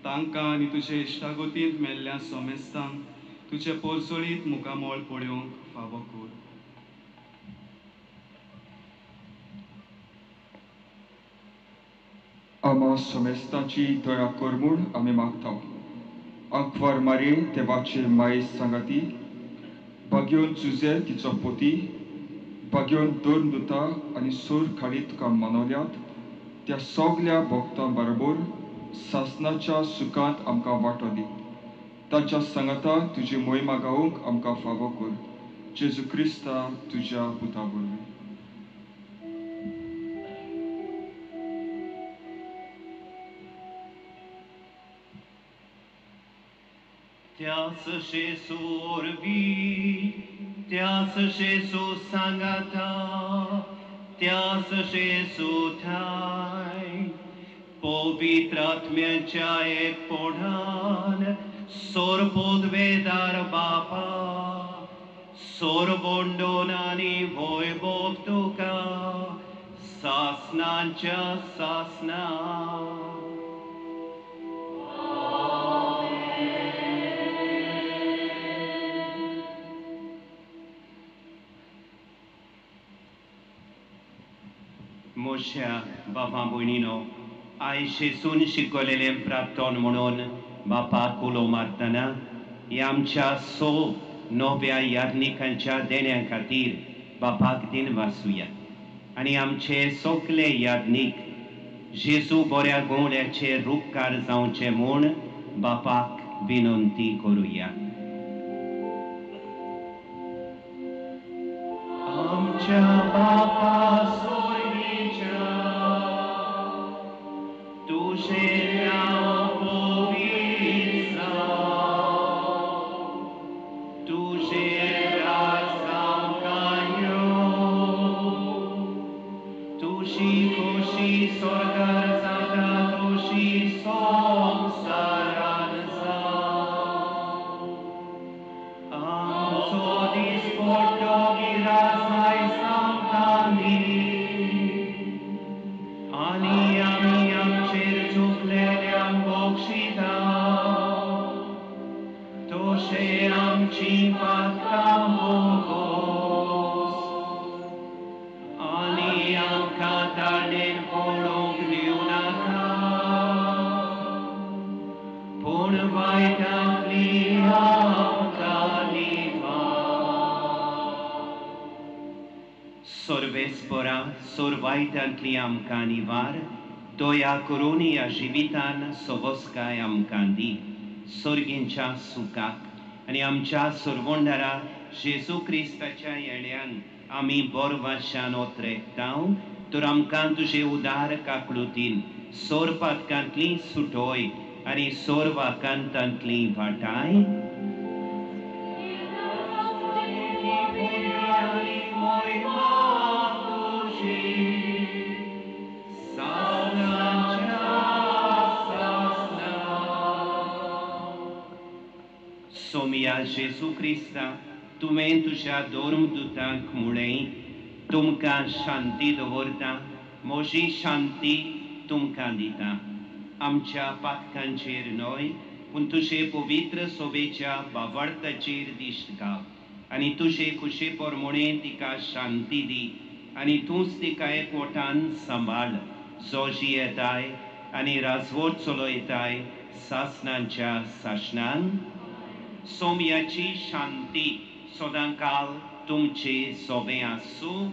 तांकां आनी तुजे इश्टागतींत मेल्ल्या सोमेस्तांक तुजे पोरजोळीत मुखामळ पळोवंक फावो कर. आमा सोमेस्तांची दया कर म्हूण आमी मागता. आंकवार मारे देवाचे मायेस सांगाती, बागेवन जुजे तिचो पोती, बागेवन दोन दुता आनी सूर खाली तुका मनवल्यात त्या सगल्या भक्तां बरोबर सासनाच्या सुखांत आमकां वांटो दी. तांच्या सांगाता तुजी मोहिमा गावंक आमकां फावो कर. जेजू क्रिस्ता तुज्या पुता वरवीं. त्याच जेजू वरवीं, त्याच जेजू सांगाता, त्याच जेजू ठाय पवित्र आत्म्याच्या एकपणान सोरपोदवेदार बापा, सोरबोंडोन आनी वैभव तुका सासनाच्या सासना. म्हज्या बाबा भयणीनो, आयज जेजून शिकयलेलें प्रार्थन म्हणून बापाक उलो मारतना ह्या आमच्या सो नव्या याज्ञिकांच्या देण्या खातीर बापाक दिनवासुया आनी आमचे सगळे याज्ञीक जेजू बऱ्या गवळ्याचे रुपकार जावचे म्हूण बापाक विनंती करुया. आमच्या बापा सोयरीच्या तुझे नाव पवित्र जावं, तुझे राज आमकां येवं, तुजी खोशी स्वर्गार जाता तशी संवसारान जावं. आमचो दिसपट्टो गिरास आयज आमकां दी आनी आमी आमचेर चुकलेल्यांक बक्षिता तशें आमची पातकां बोगोस आनी आमकां ताणेन पडूंक दिवं नाका, पूण वायटांतली आमकां निवार. सर्वेस्परा सोर वायटांतली आमकां निवार, दया करून ह्या जिवितान सोबसकाय आमकां दी, सर्गींच्या सुखाक आनी आमच्या सरवंडारा जेजू क्रिस्ताच्या येण्यान आमी बोरवाशान ओतरेकता. तर आमकां तुजे उदार काकळुतीन सोर पातकांतली सुटोय आनी सोर वाकांतांतली वाटाय. सोमिया जेजू क्रिस्ता, तुवें तुज्या धर्मदुतांक म्हळें, तुमकां शांती दवरता, म्हजी शांती तुमकां दिता. आमच्या पातकांचेर न्हय पूण तुजे पवित्र सोबेच्या बावार्थाचेर दिश्ट घाल आनी तुजे खुशे प्रमाणे तिका शांती दी आनी तूंच तिका एकवटान सांबाळ, जो जियेताय आनी राजवट चलयताय सासणाच्या सासणान. सोम्याची शांती सदांकाल तुमचे सोबे आसूं.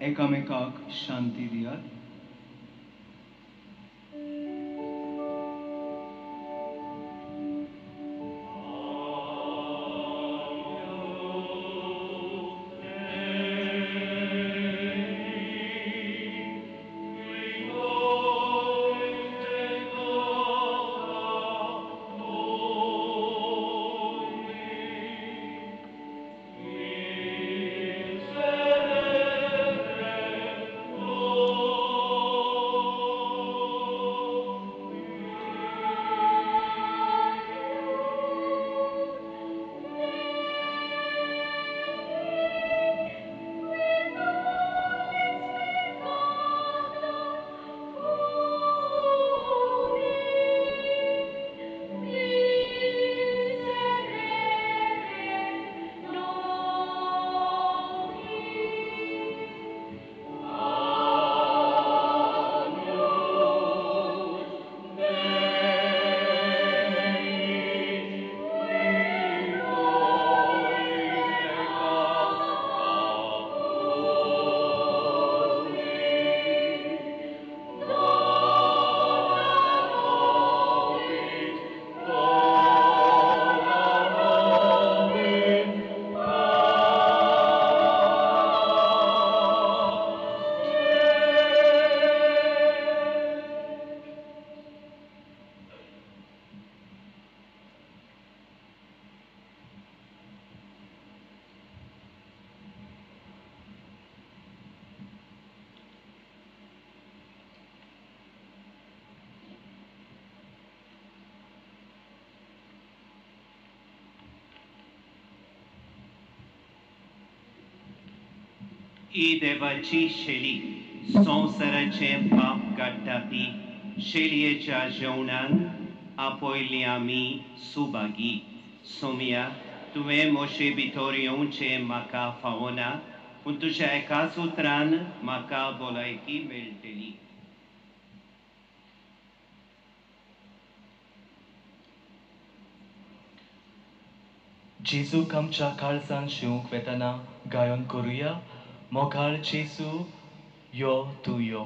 एकामेकाक शांती दियात. ही देवाची शेली संवसाराचें पाप काडटा ती शेलयेच्या जेवणान आपयली आमी सुभागी. सोमिया, तुवें म्हजे भितर येवचें म्हाका फावना, पूण तुज्या एकाच उतरान म्हाका भलायकी मेळटली. जेजूक आमच्या काळजान शिवंक वेतना गायन करुया. मोगाळ जेजू यो तूं यो.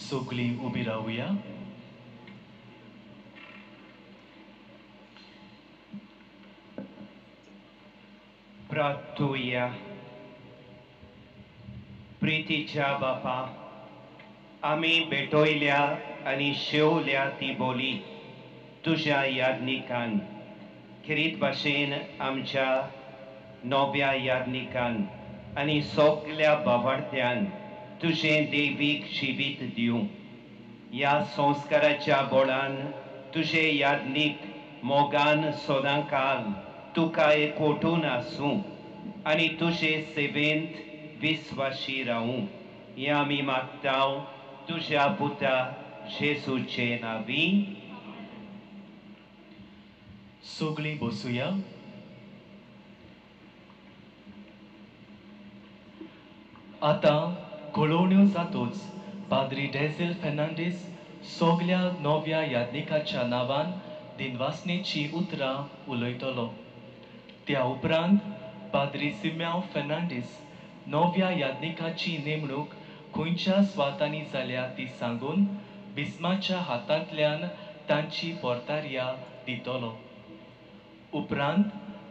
सगळीं उबी रावया. प्रार्थुया. प्रितीच्या बापा, आमी भेटयल्या आनी शेवल्या ती बोली तुज्या याज्ञिकान खेरीत भाशेन आमच्या नव्या याज्ञिकान आनी सगल्या बावार्थ्यान तुजें देवीक जिवीत दिवं. ह्या संस्काराच्या बळान तुजे याज्ञीक मोगान सदांकाल तुका एकवटून आसूं आनी तुजे सेवेंत विस्वाशी रावूं. हें आमी मागता तुज्या पुता जेजूचे नांवी. सगळीं बसुया. आतां कळोवण्यो जातूच पाद्री डेझील फेर्नांडीस सगल्या नव्या याज्ञिकाच्या नांवान दिनवासनेची उतरां उलयतलो. त्या उपरांत पाद्री सिम्यांव फेर्नांडीस नव्या याज्ञिकाची नेमणूक खंयच्या स्वातांनी जाल्या ती सांगून बिस्माच्या हातांतल्यान तांची पोर्तारिया दितलो. उपरांत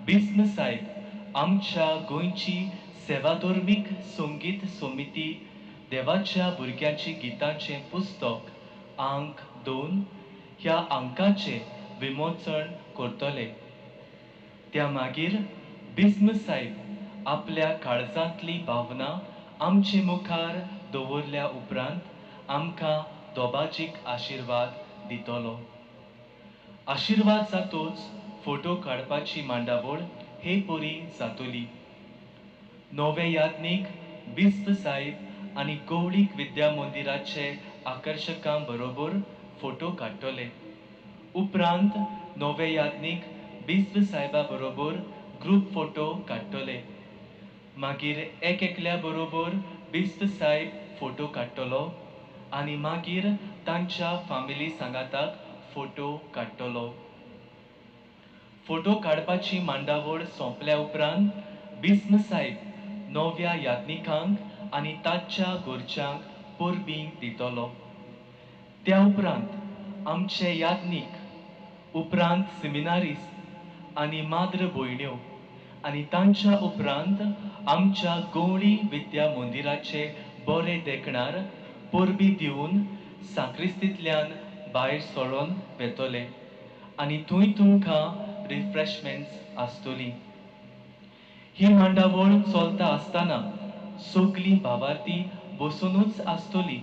बिस्म साहेब आमच्या गोंयची सेवाधर्मीक संगीत समिती देवाच्या भुरग्यांची गितांचें पुस्तक आंक 2 ह्या आंकाचें विमोचन करतले. त्या मागीर बिस्म साहेब आपल्या काळजांतली भावना आमचे मुखार दवरल्या उपरांत आमकां दोबाजीक आशिर्वाद दितलो. आशिर्वाद जातूच फोटो काडपाची मांडावळ हे परी जातली. नवे याज्ञीक बिस्प साहेब आनी गौळीक विद्या मंदिराचे आकर्शकां बरोबर फोटो काडटले. उपरांत नवे याज्ञीक बिस्प साहेबा बरोबर ग्रुप फोटो काडटले. मागीर एक एकल्या बरोबर बिस्प साहेब फोटो काडटलो आनी मागीर तांच्या फामिली सांगाताक फोटो काडटलो. फोटो काडपाची मांडावळ सोंपल्या उपरांत बिस्म साहेब नव्या याज्ञिकांक आनी ताच्या घरच्यांक परबीं दितलो. त्या उपरांत आमचे याज्ञीक, उपरांत सिमिनारिस्त आनी माद्र भयण्यो आनी तांच्या उपरांत आमच्या गौळी विद्या मंदिराचे बरे देखणार परबी दिवन साक्रिस्तींतल्यान भायर सरोन वेतले आनी थंय तुमकां रिफ्रेशमेंट्स आसतली. ही मांडावळ चलता आसतना सगळीं भावार्थी बसुनूच आसतली.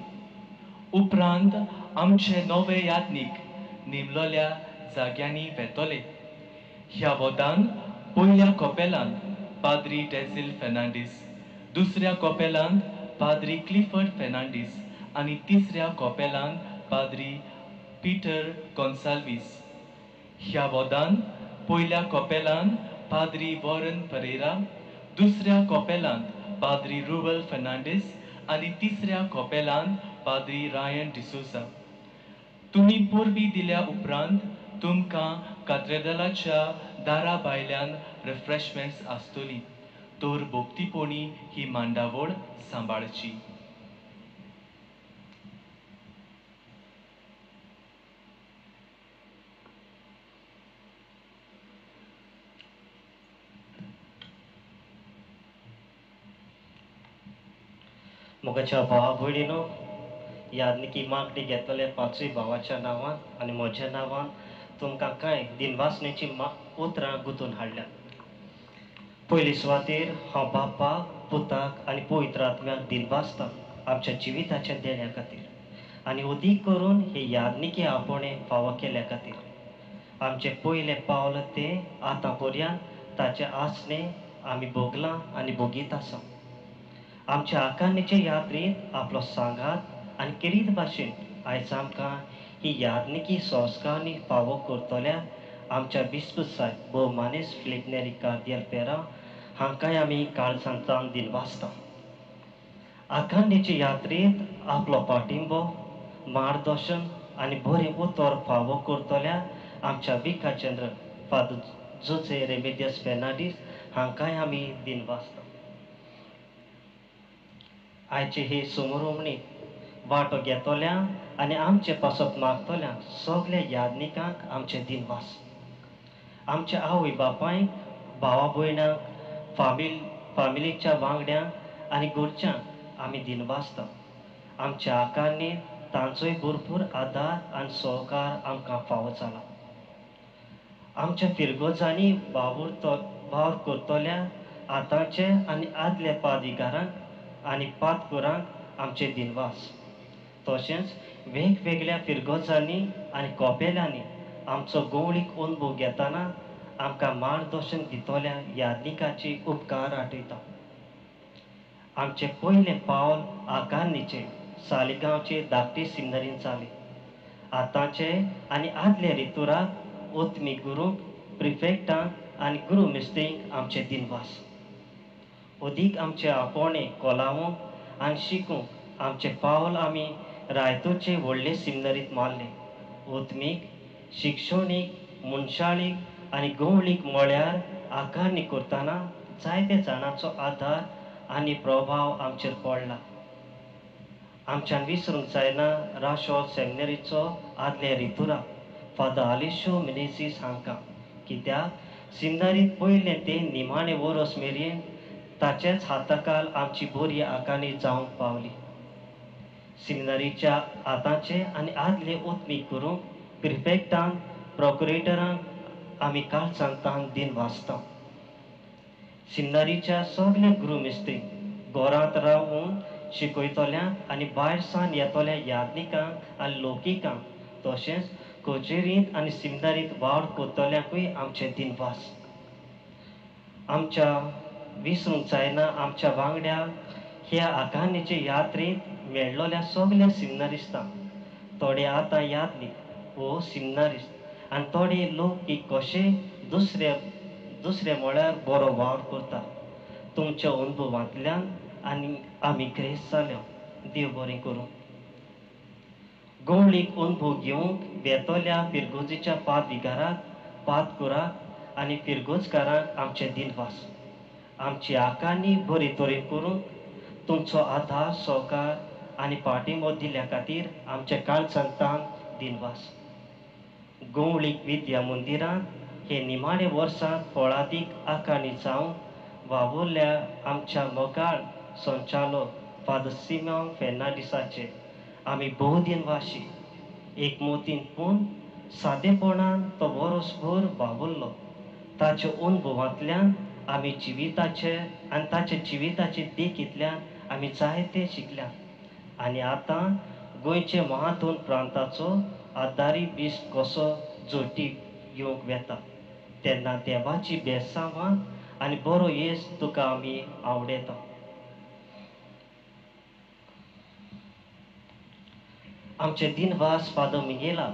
उपरांत आमचे नवे याज्ञीक नेमलोल्या जाग्यांनी वेतले. ह्या वोतान पयल्या कपेलांत पाद्री डेझील फेर्नांडीस, दुसऱ्या कपेलांत पाद्री क्लिफर्ड फेर्नांडीस आनी तिसऱ्या कपेलांत पाद्री पिटर गोन्साल्वीस. ह्या वोदान पयल्या कपेलांत पाद्री वॉरन परेरा, दुसऱ्या कपेलांत पाद्री रुबल फेर्नांडीस आनी तिसऱ्या कपेलांत पाद्री रायन डिसोजा. तुमी परबी दिल्या उपरांत तुमकां कात्रेदलाच्या दारा भायल्यान रिफ्रेशमेंट्स आसतली. तर भक्तीपणी ही मांडावळ सांबाळची. मोगाच्या भावा भयणीनो, याज्ञिकी मागणी घेतलेले पांचूय भावाच्या नांवान आनी म्हज्या नांवान तुमकां कांय दिनवासनेची उतरां गुंतून हाडल्यात. पयली सुवातेर हांव बापाक, पुताक आनी पवित्र आत्म्याक दिनवासता आमच्या जिविताच्या देण्या खातीर आनी अदीक करून हे याज्ञिकी आपोवणें फावो केल्या खातीर. आमचें पयलें पावल तें आतां पर्यंत ताचें आसणें आमी भोगलां आनी भोगीत आसा. आमच्या आकारणीचे यात्रेंत आपलो सांगात आनी केरीत भाशेन आयज आमकां ही याज्ञिकी संस्कारांनी फावो करतल्या आमच्या बिस्प साहेब भोवमानेस फिलीप नेरी कार्दियल पेरा हांकांय आमी काळजांतल्यान दिनवासता. आकारणीचे यात्रेंत आपलो पाठिंबो, मार्गदर्शन आनी बरें उतर फावो करतल्या आमच्या विकाचंद्र फादर जोसे रेमेदियस फेर्नांडीस हांकांय आमी दिनवासता. आयचे हे समोरमणीक वांटो घेतल्या आनी आमचे पासत मागतल्या सगल्या यादनिकांक आमचे दिनवास. आमच्या आवय बापायक, भावा भयणांक, फामिलीच्या वांगड्यांक आनी घरच्यांक आमी दिनवासता. आमच्या आकारांनी तांचोय भरपूर आदार आनी सहकार आमकां फावो जाला. आमच्या फिरगोजांनी वावर करतल्या आतांचे आनी आदल्या पादविगारांक आनी पादकुरांक आमचे दिनवास. तशेंच वेगवेगळ्या फिरगोजांनी आनी कोपेलांनी आमचो गवळीक अनुभव घेतना आमकां मार्गदर्शन दितल्या यादनिकाची उपकार आठयता. आमचें पयलें पावल आकारणीचें सालिगांवचे धाकटी सिमिनरीन जालें. आतांचे आनी आदले रितुराक ओतमी गुरूंक, प्रिफेक्टांक आनी गुरू मिस्त्रींक आमचे दिनवास. अदीक आमचे आपोवणें कोलावूंक आनी शिकूंक आमचें पावल आमी रायतूरचे व्हडले सिमिनरींत मारलें. ओतमीक, शिक्षणीक, मनशाळीक आनी गवळीक म्हळ्यार आकारणी करतना जायते जाणांचो आदार आनी प्रभाव आमचेर पडला. आमच्यान विसरूंक जायना राशोल सेमिनरीचो आदले रितुरा फादर आलिशो मिनेझीस हांकां, कित्याक सिमिनरींत पयलें ते निमाणें वरस मेरेन ताचेच हाताखाल आमची बरी आकारणी जावंक पावली. सिमिनरीच्या आतांचे आनी आदले ओतमीक करूंक प्रिफेक्टांक, प्रोक्युरेटरांक आमी काळजांतान दिन वाचता. सिमिनरीच्या सगल्या गुरू मिस्त्री घरांत रावून शिकयतल्यांक आनी भायर सावन येतल्या यादनिकांक आनी लौकिकांक, तशेंच कचेरींत आनी सिमिनरींत वावर करतल्यांकूय आमचे दिनवास. आमच्या विसरूंक जायना आमच्या वांगड्यांक ह्या आकारणीचे यात्रेंत मेळ्ळोल्या सगल्या सिमिनरिस्तांक. थोडे आतां यादनीक वो सिमिनरिस्त आनी थोडे लोक की कशे दुसरे म्हळ्यार बरो वावर करता. तुमच्या अनुभवांतल्यान आनी आमी ग्रेस जाल्या. देव बरें करूं. गवळीक अनुभव घेवंक वेतल्या फिरगोजीच्या पादविगाराक, पादकुराक आनी फिरगोजकारांक आमचे दिनवास. आमची आकारणी बरी तरेन करूंक तुमचो आदार, सहकार आनी पाठिंबो दिल्ल्या खातीर आमच्या काळजांतान दिनवास. गवळीक विद्या मंदिरांत हे निमाणे वर्सांत फळादीक आकारणी जावंक वावुरल्या आमच्या मोगाळ संचालक फादर सिमांव फेर्नांडीसाचे आमी भोव दिनवाशी. एकमोतीन पूण सादेपणान तो वरसभर वावुरलो. ताच्या अनुभवांतल्यान आमी जिविताचे आनी ताच्या जिविताचे देखींतल्यान आमी जायते शिकल्यात. आनी आतां गोंयचे महातून प्रांताचो आदारी बिस्प कसो जोटी घेवंक वेता तेन्ना देवाची बेसांवां आनी बरो येस तुका आमी आवडयता. आमचे दिनवास फादर मिगेला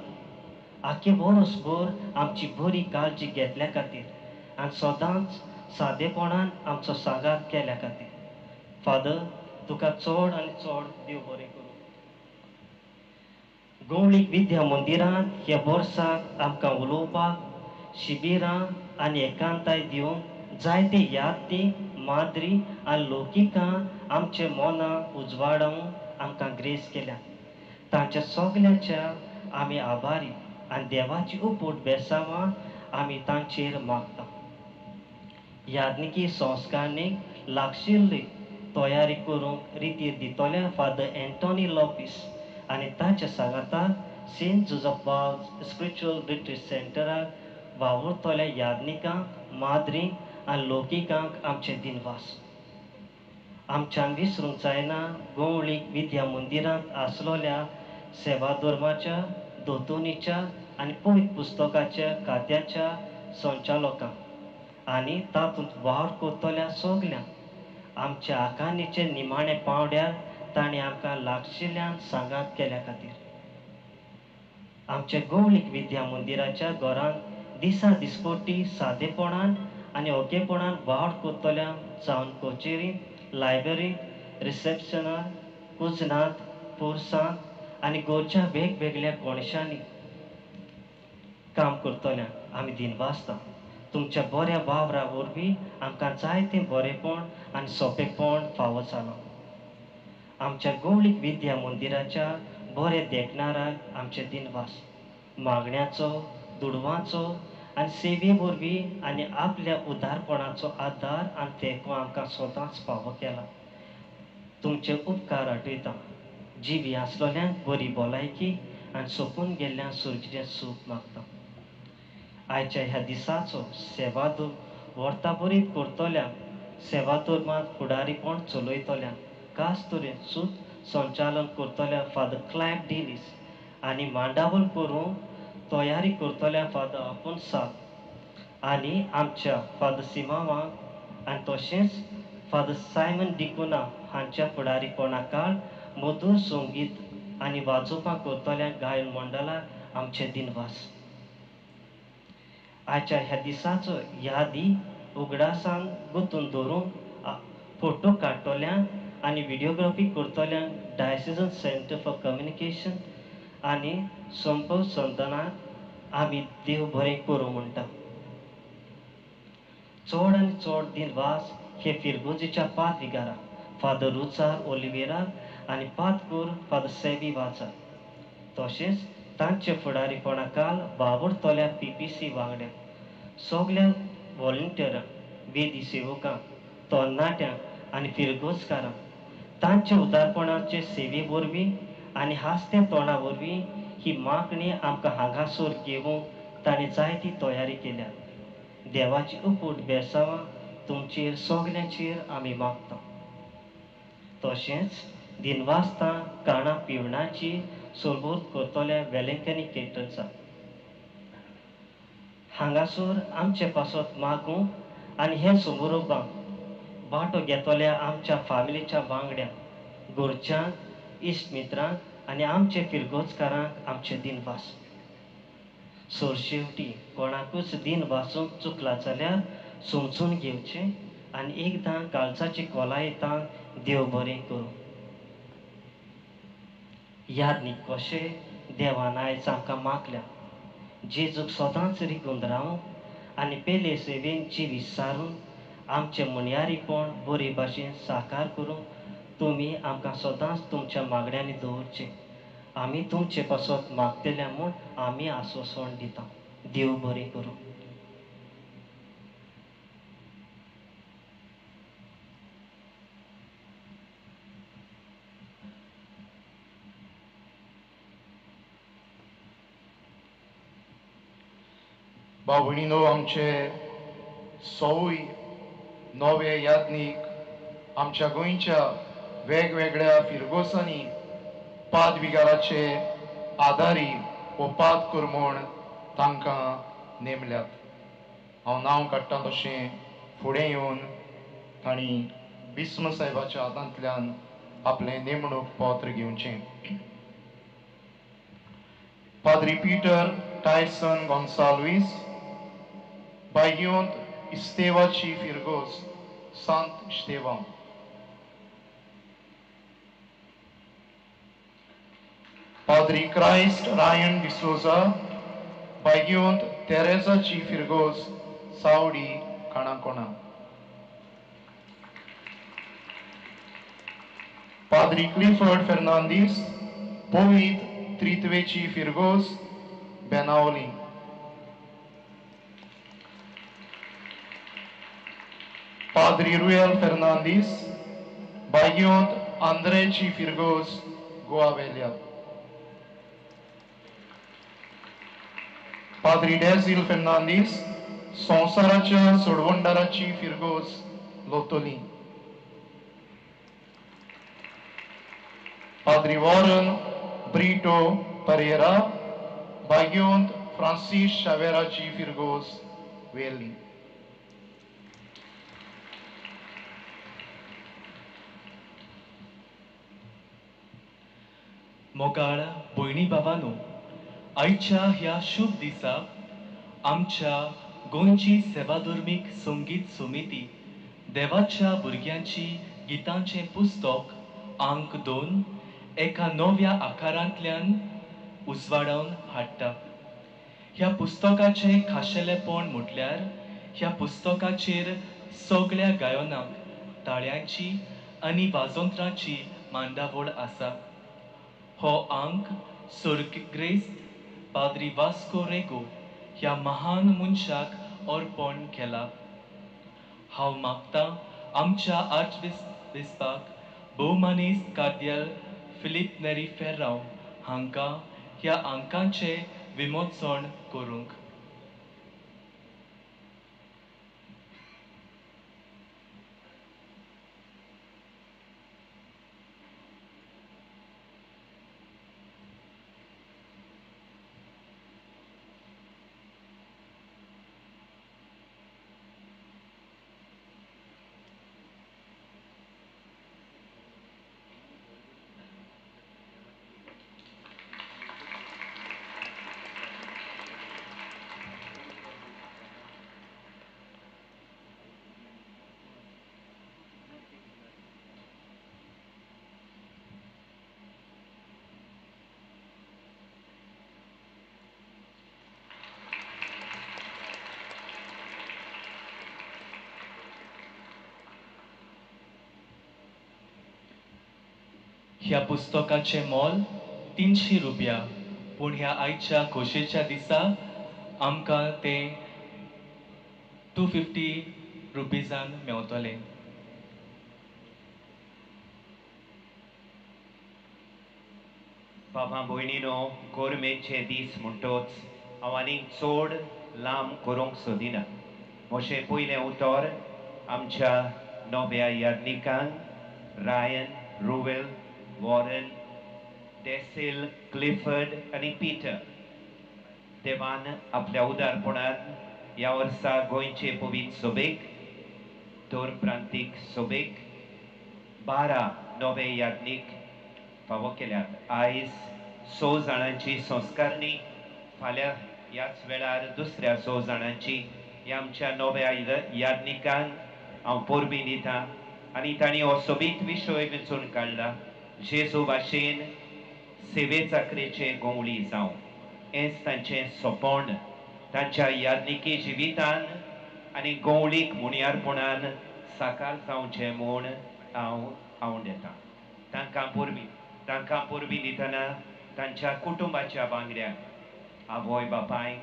आख्खे वरसभर आमची बरी काळजी घेतल्या खातीर आनी सदांच सादेपणान आमचो सांगात केल्या खातीर. फादर तुका चड आनी चड देव बरें करूं. गवळीक विद्या मंदिरांत ह्या वर्साक आमकां उलोवपाक, शिबिरां आनी एकांताय दिवंक जायते यादी, माद्री आनी लौकिकां आमचे मनां उजवाडावन आमकां ग्रेस केल्या. तांच्या सगल्यांच्या आमी आभारी आनी देवाची उपूट बेसांवां आमी तांचेर मागता. यादनिकी संस्कारणीक लागशिल्ली तयारी करूंक रितीर दितल्या फादर एंटोनी लोपीस आनी ताच्या सांगाताक Saint Joseph Vaz spiritual retreat सेंटराक वावुरतल्या यादनिकांक, माद्रींक आनी लौकिकांक आमचे दिनवास. आमच्यान विसरूंक जायना गवळीक विद्या मंदिरांत आसलोल्या सेवाधर्माच्या, दोतोनीच्या आनी पवित्र पुस्तकाच्या खात्याच्या संचालकांक आनी तातूंत वावर करतल्या सगल्यांक. आमच्या आकारणीचे निमाणे पांवड्यार तांणी आमकां लागशिल्ल्यान सांगात केल्या खातीर. आमच्या गवळीक विद्या मंदिराच्या घरांत दिसा दिसपट्टी सादेपणान आनी ओकेपणान वावर करतल्या जावन कचेरींत, लायब्ररींत, रिसेप्शनार, कुजनांत, पोरसांत आनी गोंयच्या वेगवेगळ्या कोणशांनी काम करतल्यांक आमी दिनवासता. तुमच्या बऱ्या वावरा वरवीं आमकां जायतें बरेंपण आनी सोंपेपण फावो जालां. आमच्या गवळीक विद्या मंदिराच्या बरे देखणाराक आमचे दिनवास. मागण्याचो, दुडवांचो आनी सेवे वरवीं आनी आपल्या उदारपणाचो आदार आनी तेंको आमकां सदांच फावो केला. तुमचे उपकार आठयता. जिवी आसलोल्यांक बरी भलायकी आनी सोंपून गेल्ल्या सुर्गीचें सूख मागता. आयच्या ह्या दिसाचो सेवादूर वर्ताबरीत करतल्यांक, सेवाधर्मांत फुडारीपण चलयतल्यांक, खास तरेन सूत संचालन करतल्या फादर क्लायव डिनीस आनी मांडावळ करूंक तयारी करतल्या फादर आफोन्साक आनी आमच्या फादर सिमावाक आनी तशेंच फादर सायमन डिकुना हांच्या फुडारीपणा काळ मधूर संगीत आनी वाजोवपाक करतल्या गायन मंडळाक आमचे दिनवास. आयच्या ह्या दिसाचो यादी उगडासान गुंतून दवरूंक फोटो काडटल्यांक आनी व्हिडियोग्राफी करतल्यांक डायसिजन सेंटर फॉर कम्युनिकेशन आनी संपव संतनाक आमी देव बरें करूं म्हणटा. चड आनी चड दिनवास हे फिरगोजीच्या पाद विगाराक फादर रुचार ओलिवेराक आनी पादकूर फादर सेवी वाचा, तशेंच तांचे फुडारीपणा काल वावुरतल्या PPC वांगड्यांक, सगल्या व्हॉलंटियरांक, वेदी सेवकांक, तरणाट्यांक आनी फिरगोजकारांक तांच्या उदारपणाचे सेवे वरवीं आनी हांसत्या तोंडा वरवीं ही मागणी आमकां हांगासर घेवंक तांणी जायती तयारी केल्या. देवाची उपूट बेसांवां तुमचेर सगल्यांचेर आमी मागता. तशेंच दिनवासता काणां पिवणाची सोलबूत करतल्या वेलेंकनी केटन्साक हांगासर आमचे पासत मागूंक आनी हे समारंभाक वांटो घेतल्या आमच्या फामिलीच्या वांगड्यांक, घरच्यांक, इश्ट मित्रांक आनी आमचे फिरगोजकारांक आमचे दिनवास. सरशेवटी कोणाकूच दिन वासूंक चुकला जाल्यार समजून घेवचें आनी एकदां काळजाची कोलायतान देव बरें करूं. याद न्ही कशें देवान आयज आमकां मागल्या जेजूक सदांच रिगून रावूंक आनी पेले सेवेन जिवीत सारून आमचें म्हणयारीपण बरे भाशेन साकार करूंक तुमी आमकां सदांच तुमच्या मागण्यांनी दवरचें. आमी तुमचे पासत मागतले म्हूण आमी आस्वासन दिता. देव बरें करूं. भाव भयणीनो, आमचे सवूय नवे याज्ञीक आमच्या गोंयच्या वेगवेगळ्या फिरगोसांनी पाद विगाराचे आदारी वो पाद कर म्हूण तांकां नेमल्यात. हांव नांव काडटा तशें फुडें येवन तांणी बिस्म साहेबाच्या हातांतल्यान आपलें नेमणूक पत्र घेवचें. पाद्री पीटर टायसन गोन्साल्वीस, बायगियोंत इस्तेवाची फिरगोज, सांत इस्तेवां. पाद्री क्रायस्ट रायन डिसोजा, बायगियोंत तेरेजाची फिरगोज, सावडी काणाकोणा. पाद्री क्लिफर्ड फेर्नांदीस, पोवीत त्रित्वेची फिरगोज, बेनावली. पाद्री रुयल फेर्नांदीस, बायगियोंत आंद्रेची फिरगोज, गोवा वेल्या. पाद्री डेझील फेर्नांदीस, संवसाराच्या सोडवणदाराची फिरगोज, लोतोली. पाद्री वॉरन ब्रिटो परेरा, बायगियोंत फ्रांसीस शावेराची फिरगोज, वेली. मोगाळ भयणी बाबानो, आयच्या ह्या शुभ दिसा आमच्या गोंयची सेवाधर्मीक संगीत समिती देवाच्या भुरग्यांची गितांचें पुस्तक आंक 2 एका नव्या आकारांतल्यान उजवाडावन हाडटा. ह्या पुस्तकाचें खाशेलेपण म्हटल्यार ह्या पुस्तकाचेर सगळ्या गायनाक ताळ्यांची आनी वाजंत्राची मांडावळ आसा. हो अंक सर्गग्रेस्त पाद्री वास्को रेगो ह्या महान मनशाक अर्पण केला. हांव मागतां आमच्या आर्चबिस्पाक भोवमानेस्त कार्दिनाल फिलीप नेरी फेर्रांव हांकां ह्या अंकांचें विमोचन करूंक. ह्या पुस्तकाचें मोल 300 रुपया, पूण ह्या आयच्या खोशेच्या दिसा आमकां तें 250 रुपीजान मेवतलें. बाबा भयणीनो, गोरमेचे दीस म्हणटोच हांव आनीक चड लांब करूंक सोदिना. म्हजें पयलें उतर आमच्या नव्या यादनिकांक रायन, रुवेल, वॉरन, डेसिल, क्लिफर्ड आनी पीटर. देवान आपल्या उदारपणान ह्या वर्सा गोंयचे पवित्र सोबेक, दोन प्रांतीक सोबेक 12 नवे याज्ञीक फावो केल्यात. आयज 6 जाणांची संस्कारणी, फाल्यां ह्याच वेळार दुसऱ्या 6 जाणांची. ह्या आमच्या नव्या याज्ञिकांक हांव परबीं दिता आनी तांणी हो सोबीत विशय वेंचून काडला, जेजू भाशेन सेवे चाकरेचे गोंवळी जावं. हेंच तांचें सोंपण तांच्या याज्ञिकी जिवितान आनी गोंवळीक मुणयारपणान साकार जावचें म्हूण हांव आंवडेतां. तांकां परबीं दितना तांच्या कुटुंबाच्या वांगड्यांक, आवय बापायक,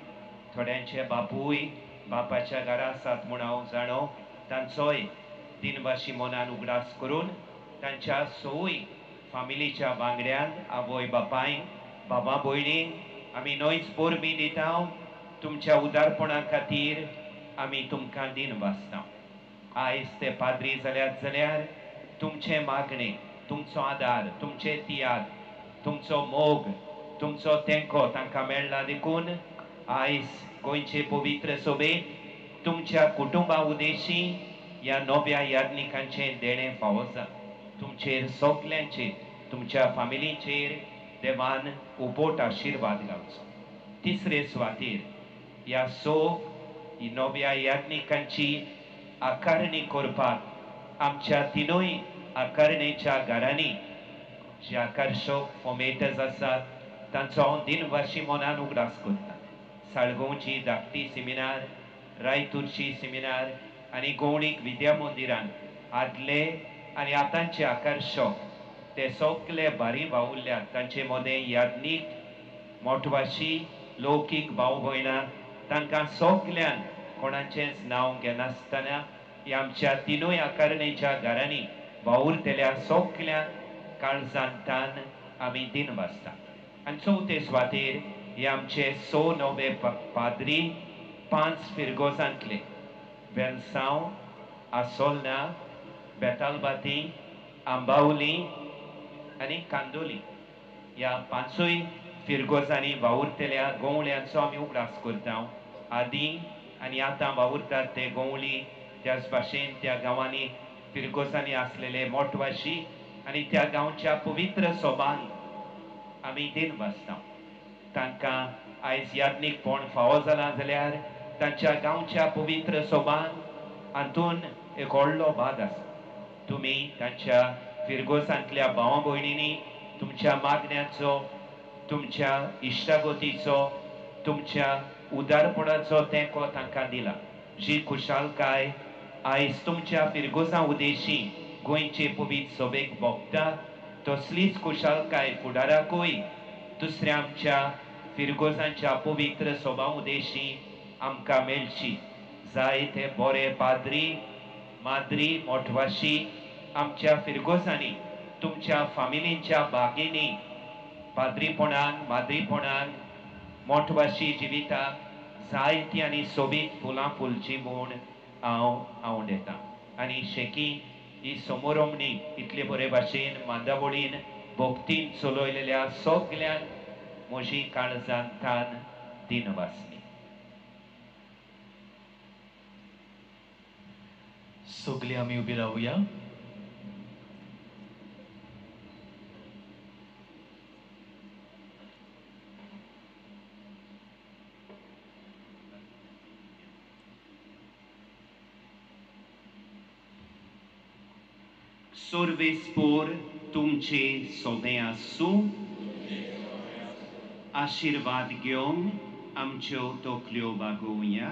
थोड्यांचे बापूय बापाच्या घरा आसात म्हूण हांव जाणो, तांचोय दिनवाशी मनान उगडास करून तांच्या सोय फामिलीच्या वांगड्यांक, आवय बापायक, बाबा भयणींक आमी न्हयच परबीं दिता. तुमच्या उदारपणा खातीर आमी तुमकां दिनवासता. आयज ते पाद्री जाल्यात जाल्यार तुमचें मागणें, तुमचो आदार, तुमचे तियाद, तुमचो मोग, तुमचो तेंको तांकां मेळ्ळा देखून आयज गोंयचे पवित्र सोबेक तुमच्या कुटुंबा उदेशी ह्या नव्या याज्ञिकांचें देणें फावो जालां. तुमचेर सगल्यांचेर, तुमच्या फामिलीचेर देवान उपोट आशिर्वाद घालचो. तिसरे सुवातेर ह्या 6 नव्या याज्ञिकांची आकारणी करपाक आमच्या तिनूय आकारणेच्या घरांनी जे आकर्शक फॉर्मेटर्स आसात तांचो हांव दिनवाशी मनान उगडास करता. साळगांवची धाकटी सेमिनार, रायतूरची सेमिनार आनी गोवणीक विद्या मंदिरान आदले आनी आतांचे आकर्शक ते सगळे भारी वावुरल्यात. तांचे मदें याज्ञीक, मोटवाशी, लौकीक भाव भयणां तांकां सगल्यांक कोणाचेंच नांव घेनासतना ह्या आमच्या तिनूय आकारणेच्या घरांनी वावुरतल्या सगल्यांक काळजान तान आमी दिनवासता. आनी चवथे सुवातेर हे आमचे 6 नवे पाद्री 5 फिरगोजांतले, वेलसांव, आसोलना, बेतालबाती, आंबावली आनी कांदोली ह्या 5 फिरगोजांनी वावुरतल्या गोंवळ्यांचो आमी उगडास करता. आदीं आनी आतां वावुरतात ते गोंवळी, त्याच भाशेन त्या गांवांनी फिरगोजांनी आसलेले मोटवाशी आनी त्या गांवच्या पवित्र सोबांक आमी दिनवासता. तांकां आयज याज्ञीकपण फावो जालां जाल्यार तांच्या गांवच्या पवित्र सोबांक हातून एक व्हडलो भाग आसा. तुमी तांच्या फिरगोजांतल्या भावा भयणींनी तुमच्या मागण्याचो, तुमच्या इश्टागतीचो, तुमच्या उदारपणाचो तेंको तांकां दिला. जी खुशालकाय आयज तुमच्या फिरगोजां उदेशी गोंयचे पवित्र सोबेक भोगता तसलीच खुशालकाय फुडाराकूय दुसऱ्या आमच्या फिरगोजांच्या पवित्र सभा उदेशी आमकां मेळची. जायते बरे पाद्री माद्री मोठवाशी आमच्या फिरगोजांनी तुमच्या फामिलींच्या बागेनी पाद्रीपणान माद्रीपणान मोठवाशी जिविताक जायती आनी सोबीत फुलां फुलची म्हूण हांव आवडटा. आनी शेकी ही समोरमणी इतले बरे भाशेन मांदावळीन भक्तीन चलयलेल्या सगल्यांक म्हजी काळजान तान दिनवासनी. सगळीं आमी उबी रावया. सर्वेस्पोर तुमचे सोबे आसूं. आशिर्वाद घेवन आमच्यो तकल्यो बागोवया.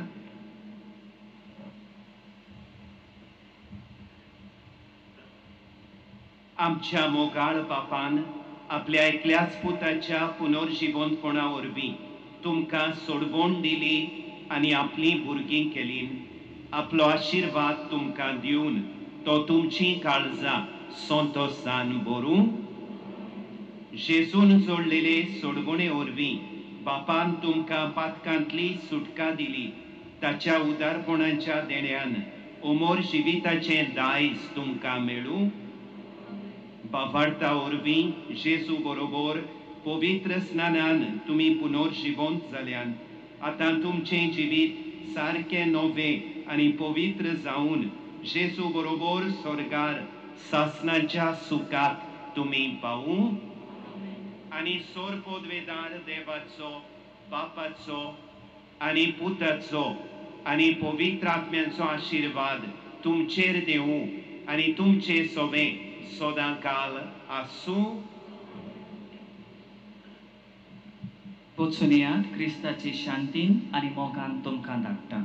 आमच्या मोगाळ बापान आपल्या एकल्याच पुताच्या पुनर्जिवंतपणा वरवीं तुमकां सोडवण दिली आनी आपलीं भुरगीं केली. आपलो आशिर्वाद तुमकां दिवन तो तुमची काळजां संतोसान भरूं. जेजून जोडलेले सोडवणे वरवीं बापान तुमकां पातकांतली सुटका दिली. ताच्या उदारपणाच्या देण्यान अमर जिविताचें दायज तुमकां मेळूं. बाबार्ता वरवीं जेजू बरोबर पवित्र स्नानान तुमी पुनर्जिवंत जाल्यान आतां तुमचें जिवीत सारकें नवें आनी पवित्र जावन जेजू बरोबर स्वर्गार सासनाच्या सुखाक तुमी पावूं. आनी सोरपोदवेदार देवाचो बापाचो आनी पुताचो आनी पवित्र आत्म्याचो आशिर्वाद तुमचेर देवूं आनी तुमचे सोबे सदां काल आसूं. वचून येयात क्रिस्ताची शांतीन आनी मोगान तुमकां धाडटा.